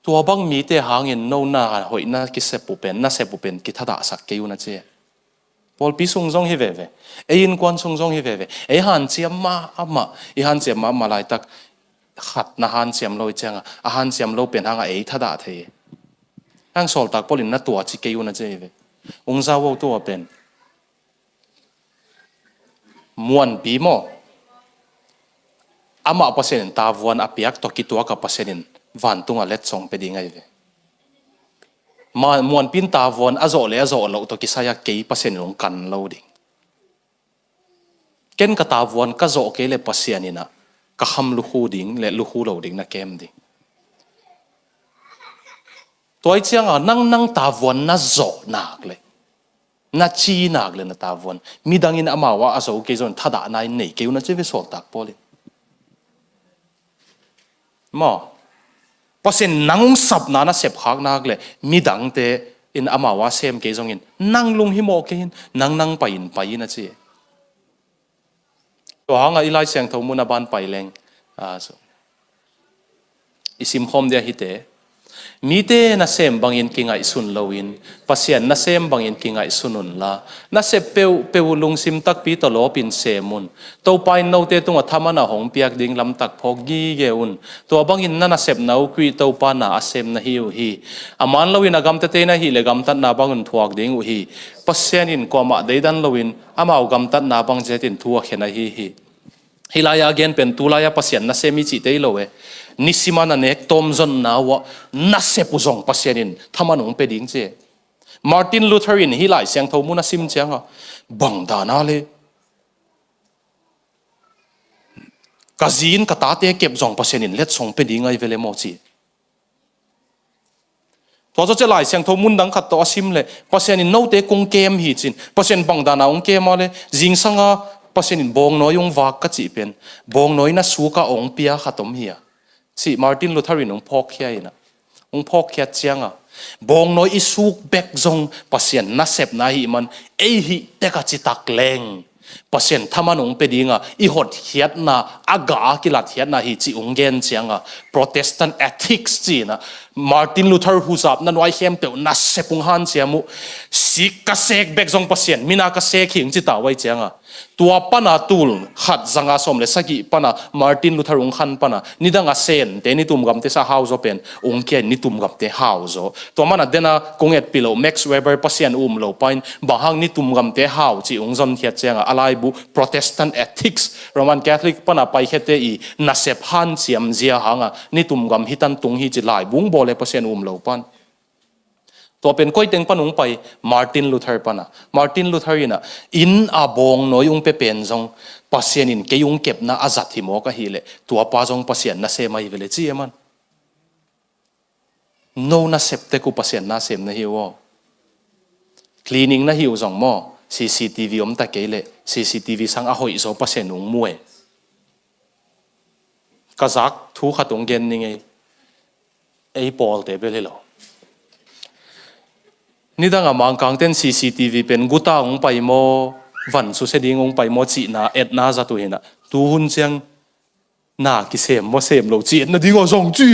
Tua bang mite hangin no na hoih na kisep uh pen, na sep uh pen kithadahsak kei uh na ci. Pawlpi sung zong hi veve. Ei innkuan sung zong hi veve. Ei hanciam mahmah, i hanciam mahmah laitak khat na hanciam lo i cianga, a hanciam lo pen hanga ei thadah thei. Hang sawltak pawlin na tua ci kei uh na ci hi ve. Ungza uh tua pen. Muanpi maw? Amah Pasian in tavuan a piak tawh kituak a Pasian in vantung a letsong pe ding ahi ve. Ma, muanpi in tavuan a zawh le a zawh loh tawh kisai a kei Pasian in hong kan lo ding. Ken ka tavuan ka zawh kei le Pasian in a ka kham lukhu ding le lukhu lo ding na kem ding. Tuai cianga nang nang tavuan na zawh nak le. Na ci nak le na tavuan. Midang in amau ah a zo kei zongin thadahna in nei kei un a ci ve sawltak Paul in. Maw? Pasian nang hong sapna na sepkhak nak le midangte in amau ah sem kei zongin nang lunghimawh kei in, nang nang pai in pai in a ci. Tua hangah i Lai Siangtho mun a ban pai leng, ah, so, i simkhawm dia hite. Mite nasem bangin kingaihsun loin Pasian nasem bangin kingaihsun unla, nasep peuhpeuh uh lungsim takpi tawh lawpin sem un. Topa in note tungah thaman a hong piak ding lamtak phawk gige un. Tua bangin na nasepna uh Khrih Topa na a sem na hi uh hi. A man loin a gamtate in ahih leh gamtatna bangun thuak ding uh hi. Pasian in kuamah deidan loin amau gamtatna bang zetin thu a khen ahi hi. Hih lai-a gen pen tu lai-a Pasian nasem i cih tei lo e. Nisim a na nek tawm zonna uh ah nasep uh zong Pasian in thaman hong pia ding ci. Martin Luther in hih Lai Siangtho mun a sim cianga, bang dana le ka zi in ka tate kep zong Pasian in letsong pia ding ahi ve le maw ci. Tua zawh ciah Lai Siangtho mun dang khat tawh a sim leh Pasian in note kong kem hi cin, Pasian bang dana hong kem a le zingsanga Pasian in bawngnawi hong vak ka cih pen bawngnawi na suka hong pia khat om hi a, cih Martin Luther in hong phawkkhia in a, hong phawkkhiat cianga, bawngnawi i suk bek zong Pasian nasepna ahih man ei hih tek a citak leng Pasian thaman hong pia dinga i hotkhiatna, a ga a kilatkhiatna hi cih hong gen cianga, Protestant ethics ci-in a, Martin Luther huzapna nuai khempeuh nasep hong hanciam uh. Sik ka sek bek zong Pasian mina ka sek hi hong ci ta uh ahi cianga, tua pana tul khat zanga sawm le sagih pana Martin Luther hong khan pana nidanga Sente nitum gamte sa hauzaw pen hong kia in nitum gamte hauzaw. Tua mana dena kong etpih loh Max Weber Pasian um lo pa in bang hang nitum gamte hau cih hong zonkhiat cianga a laibu Protestant ethics, Roman Catholic pana paikhiate i nasep hanciam zia hanga nitum gam hitan tung hi ci laibu hong bawl e Pasian um lo pan. Tua pen koi teng pan hong pai, Martin Luther pana. Martin Luther in a, inn a bawngnawi hong pia pen zong Pasian in kei hong kepna a zat hi mawk ahih leh tua pa zong Pasian nasem ahi ve le ci e man. No nasep tek uh Pasian nasem na hi uh aw. Cleaning na hi uh zong maw, C C T V om ta kei leh C C T V sang a hoih zaw Pasian hong mu e. Ka zak thu khat hong gen ning ei. Ei pawlte bel hi lo. Nidang a Mangkangten C C T V pen guta hong pai maw, van susia ding hong pai maw cihna etna zat uh hi in a, tu hun ciang na kisem maw sem lo ci etna ding aw zong ci.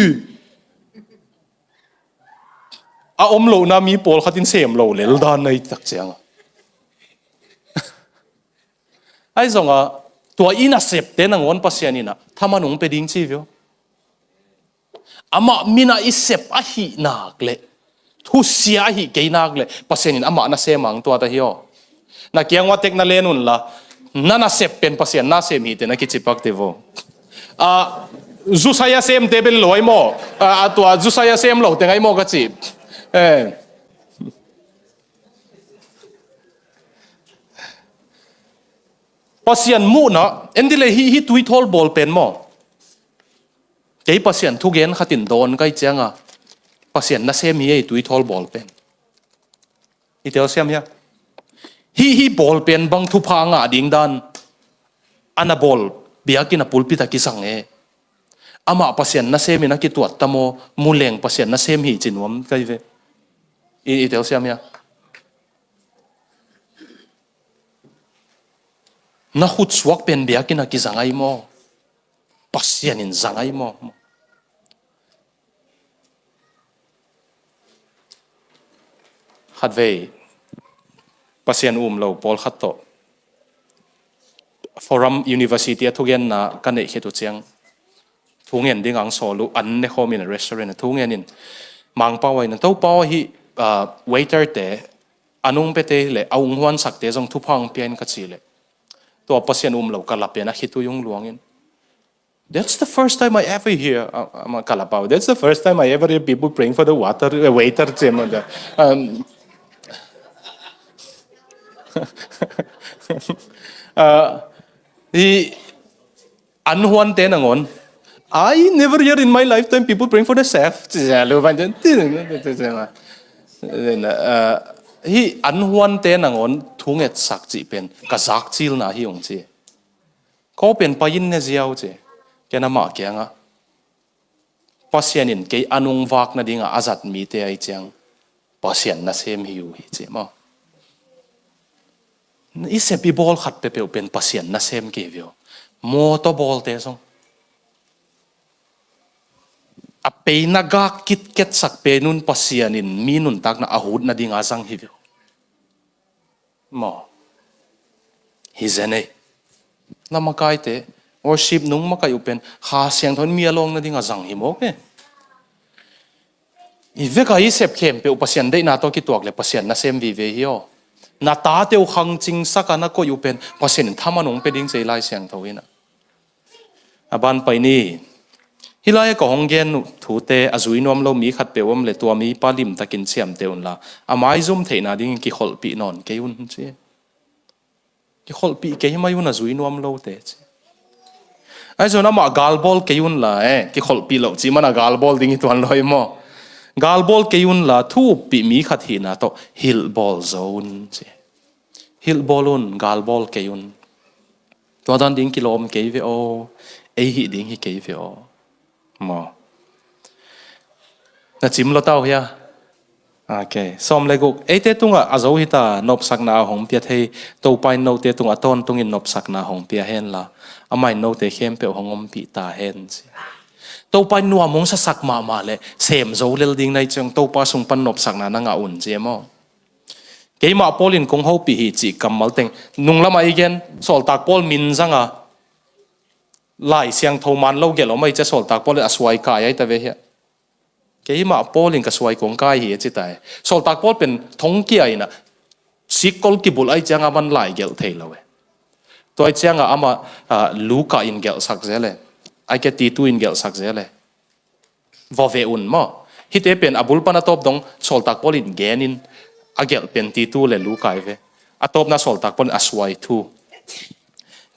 A om lohna mi pawlkhat in sem lo lel dan na hi tak cianga. Ahi zonga tua i nasepte nangawn Pasian in a thaman hong pia ding ci vio. Amah mina i sep ahih nak leh, thusia ahih kei nak leh Pasian in amah nasem a hong tuat ahi aw. Na kiang ua tek na len unla, na nasep pen Pasian nasem hi te na kici pak te vo. A, zusai a semte bel lo ahi maw. A, a tua zusai a sem lo teng ahi maw ka ci. Eh. Pasian muhna, en dih leh hih, hih tuithawl bawl pen maw. Kei Pasian thugen khatin dawn kai cianga Pasian nasem hi ei tuithawl bawl pen. I telsiam hia? Hih, hih bawl pen bang thupha ngah ding dan a na bawl biakinn a pulpit a kisang e. Amah Pasian nasem in a kituat ta maw, mu leng Pasian nasem hi ci nuam kai ve. I, i telsiam hia? Na khutsuak pen biakinn a kizang ahi maw? Pasian in zang ahi maw? Khatvei Pasian um lo pawlkhat tawh Forum University a thugenna ka neih khit uh ciang thungen ding ang sawl uh an ne khawmin a restaurant a thungen in Mangpau a in a Topau ahi, ah, waiter te a nung pete le a ung huansakte zong thupha ang piain ka ci le tua Pasian um lo ka la pen a khitui ung luangin. That's the first time I ever hear, uh, uh, ka la pau. That's the first time I ever hear people praying for the water, uh, waiter, cem, uh, um, uh, the an huante nangawn. I never hear in my lifetime people praying for the chef. Then, uh, Hih an huante nangawn thu ngetsak cih pen ka zakcilna hi ung ci. Ko pen pai in ne ziau ci. Ken amah kiangah Pasian in kei a nungvak nadingah a zat mite ahi ciang Pasian nasem hi uh hi ci maw? I sep i bawl khat peuhpeuh pen Pasian nasem kei ve uh. Mawtaw bawlte zong a peina gak kitketsak pen un Pasian in mi nuntakna a hut nadinga zang hi ve uh. Maw? Hi zen ei. Na makaite worship nung makaih uh pen Kha Siangtho in mi a lawng nadinga zang hi mawk e. I veka i sep khempeuh Pasian deihna tawh kituak le Pasian nasem vive hi aw. Na tate uh khangcingsak a na koih uh pen Pasian in thaman hong pia ding ci Lai Siangtho in a. A ban pai ni. Hih lai-ah ka hong gen uh thute a zui nuam lo mi khat peuh om le tua mipa limtakin ciamteh unla a maizum theihna dingin kikholhpih nawn kei un ci. Kikholhpih kei mai un a zui nuam lote ci. Ahi zong amah galbawl kei unla e, kikholhpih loh cih man a galbawl ding hi tuan lo hi maw? Galbawl kei unla thu uppih mi khat hihna tawh hilhbawl zo un ci. Hilhbawl un, galbawl kei un. Tua dan ding kilawm kei ve aw. Ei hih ding hi kei ve aw. Maw? Na cim lo tau hia? Ok. Sawm le guk. Eite tungah a zo hita nopsakna a hong pia thei Topa in note tungah tawntungin nopsakna hong pia henla amah in note khempeuh hong ompih ta hen ci. Topa in nuam hong sasak mahmah le sem zo lel ding na hih ciang Topa sung pan nopsakna na ngah un ci e maw? Keimah Paul in kong hopih hi cih kammal teng nunglamah i gen, Sawltak Paul min zanga Lai Siangtho man lo gelh om ahi ciah Sawltak Paul in a suai kai ahi ta ve hiah. Keimah Paul in ka suai kong kai hi a ci ta hi. Sawltak Paul pen thongkia inah sikkol kibulh ahi cianga man lai gelh thei lo e. Tua ahi cianga amah, ah, Luka in gelhsak zel e. Aike Titu in gelhsak zel e. Vawve un maw? Hihte pen a bul pan a tawp dong Sawltak Paul in genin a gelh pen Titu le Luka hi ve. A tawpna Sawltak Paul in a suai thu.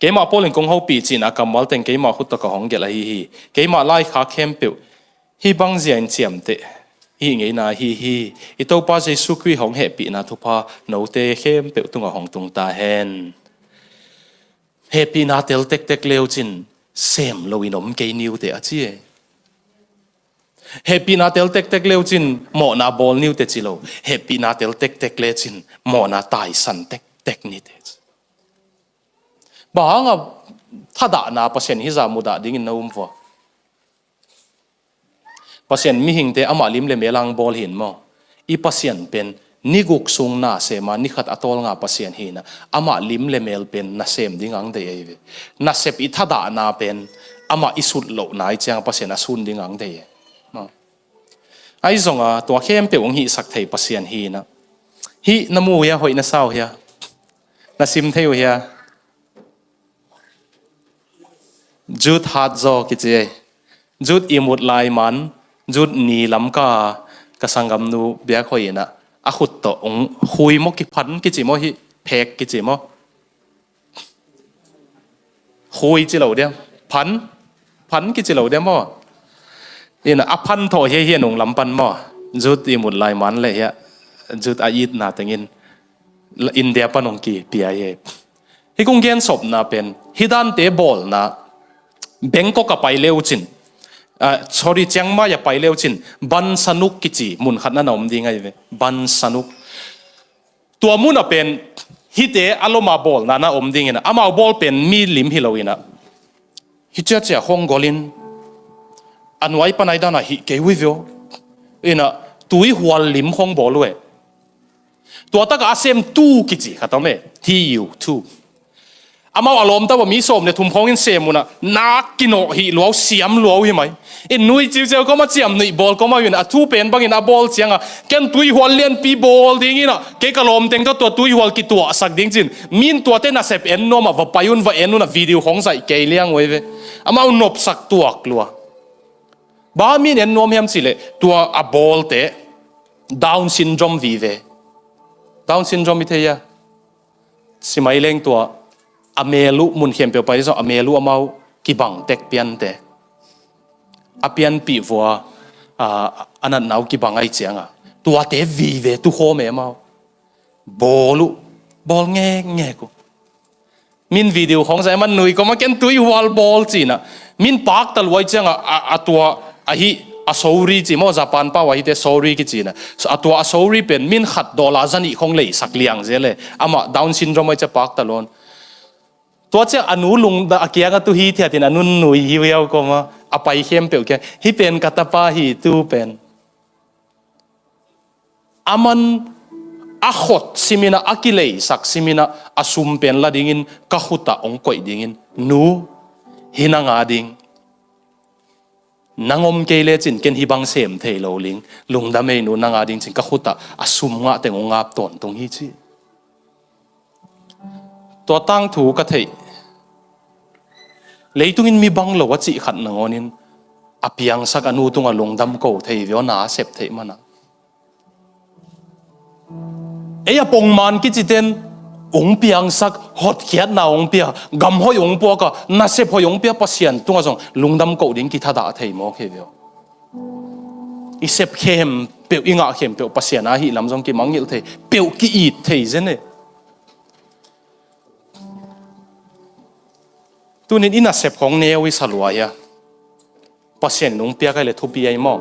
Keimah Paul in kong hopih cihna a kammal teng keimah khut tawh ka hong gelh ahi hi. Keimah laikhak khempeuh hih bang zia in ciamteh hih ngeina ahi hi. I Topa Jesu Khrih hong hehpihna thupha note khempeuh tungah hong tung ta hen. Hehpihna tel tektek leucin sem loin om kei niute a ci e. Hehpihna tel tektek leucin mawhna bawl niute ci lo. Hehpihna tel tektek lecin mawhna taisan tektek nite ci. Bang hanga thadahna Pasian hizah mudah dingin na um vua? Pasian mihingte amah lim le mel ang bawl hin maw? I Pasian pen ni guk sung na sema ni khat a tawlnga Pasian hinah amah lim le mel pen nasem ding ang dei ahi ve. Nasep i thadahna pen amah i sut lohna i cianga Pasian a sun ding ang dei e. Ahi zonga tua khempeuh hong hihsak thei Pasian hinah. Hih na mu uh hia, hoih na sa uh hia? Na sim thei uh hia? Jut hat zaw kici ei. Jut i mut lai man, Jut ni lamka ka sanggamnu biak hoih inah a khut tawh ung hui maw kiphan kici maw hih phek kici maw? Hui ci lo diam? Phan? Phan kici lo diam maw? Inah a phan thaw hiahian ung lam pan maw? Jut i mut lai man le hiah Jut a itna tengin India pan hong kipia hi. Hih kong gensopna pen hih dante bawlna Bangkok a pai leucin, ah, sorry, Chiang Mai a pai leucin Ban Sanuk kici mun khat na na om ding ahi ve. Ban Sanuk. Tua muna pen hihte a loma bawlna na om dingin amau bawl pen mi lim hi lo inah hih ciacia khong golin a nuai panai dana hih kei ui vio. Inah tui hual lim khong bawl uh e. Tua taka a sem tu kici khat om e, T U, tu. Amau a lawmta uh a mi sawm le thum khawngin sem unah nak kinawh hih luau siam luau hi mai. In nui ciuciau kawma ciam nuih bawl kawma uh in a thu pen bangin a bawl cianga ken tui hual lianpi bawl dinginah kei ka lawmteng tawh tua tui hual kituahsak ding cin min tuate nasep en nuamah va pai un va en unah video khawng zaih kei liang uh ei ve. Amau nopsak tuak lua. Bang min en nuam hiam cihleh tua a bawlte Down syndrome vive. Down syndrome i thei a. Simai leng tua a mel uh mun khempeuh pai zong a mel uh amau kibang tek piante. A pianpih vua, a, a natna uh kibang ahi cianga tuate vive tukhawm e amau. Bawl uh, bawl ngekngek uh. Min video khawng zai man nui kawma ken tui hual bawl cinah. Min pakta luai ciangah a, a tua ahi a sori ci maw, Japan pau ahite sori kicinah. A tua a sori pen min khat dollar zanih khawng leisak liang zel e. Amah Down syndrome ai cia pakta luan. Tua ciah a nu lungda a kiangah tu hi thiatin a nun nui hi viau kawma a pai khempeuh kiang. Hi pen ka tapa hi tu pen. A man a khot siminah a kileisak siminah a sum pen la dingin ka khutah hong koih dingin nu hi na nga ding. Nang om kei lecin ken hi bang sem thei lo ling, lungdam ei nu na nga ding cin ka khutah a sum ngah teng hong ngap tawntung hi ci. Tua tangthu ka theih. Leitungin mi bang lo a cih khat nangawnin a piangsak a nu tungah lungdam ko thei vio na a sep theih mana. Ei a pongman kiciten ung piangsak hotkhiatna ung pia, gam hoih ung puaka, nasep hoih ung pia Pasian tungah zong lungdam ko ding kithadah thei mawk hi vio. I sep khempeuh, i ngah khempeuh Pasian a hih lam zong kimangngilh thei, peuh ki-it thei zen e. Tunin i nasep khawng neu i salua hia? Pasian in ung piak ai le thupi ai maw?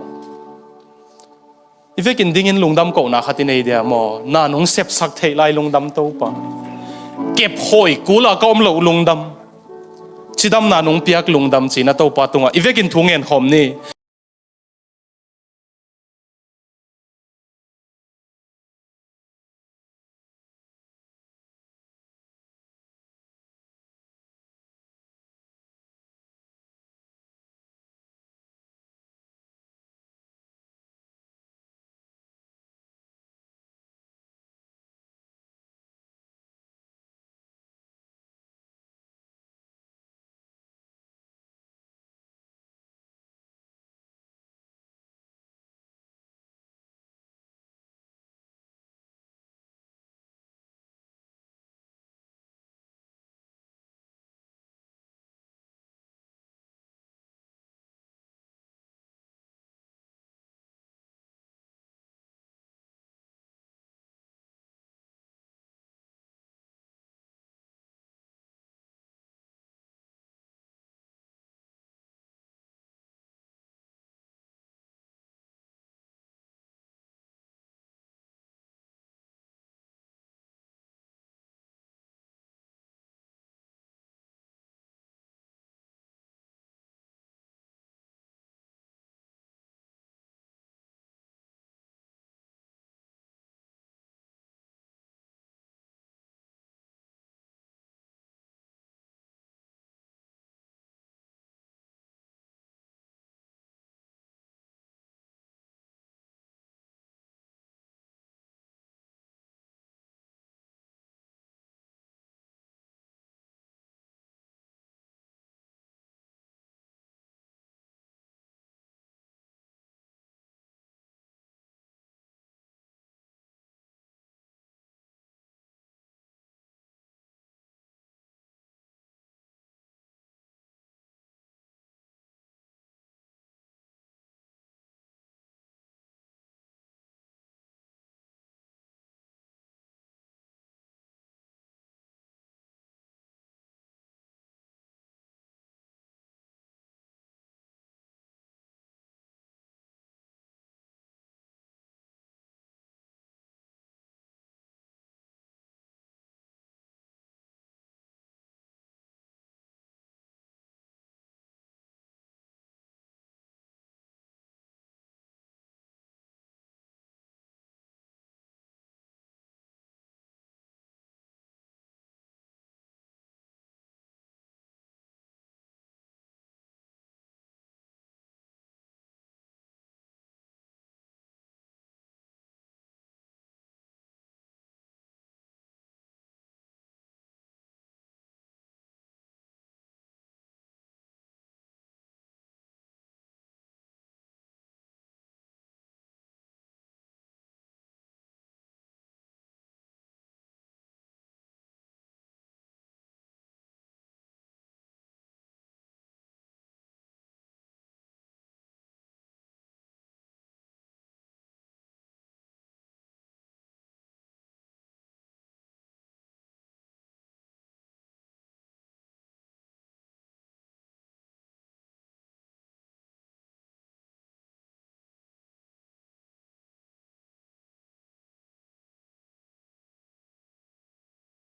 I vekin dingin lungdam kohna khat i nei dia maw? Na nung sepsak theih lai lungdam Topa. Kep hoi kula ka om loh lungdam. Cidamna nung piak lungdam cina Topa tungah i vekin thu ngen khawm ni.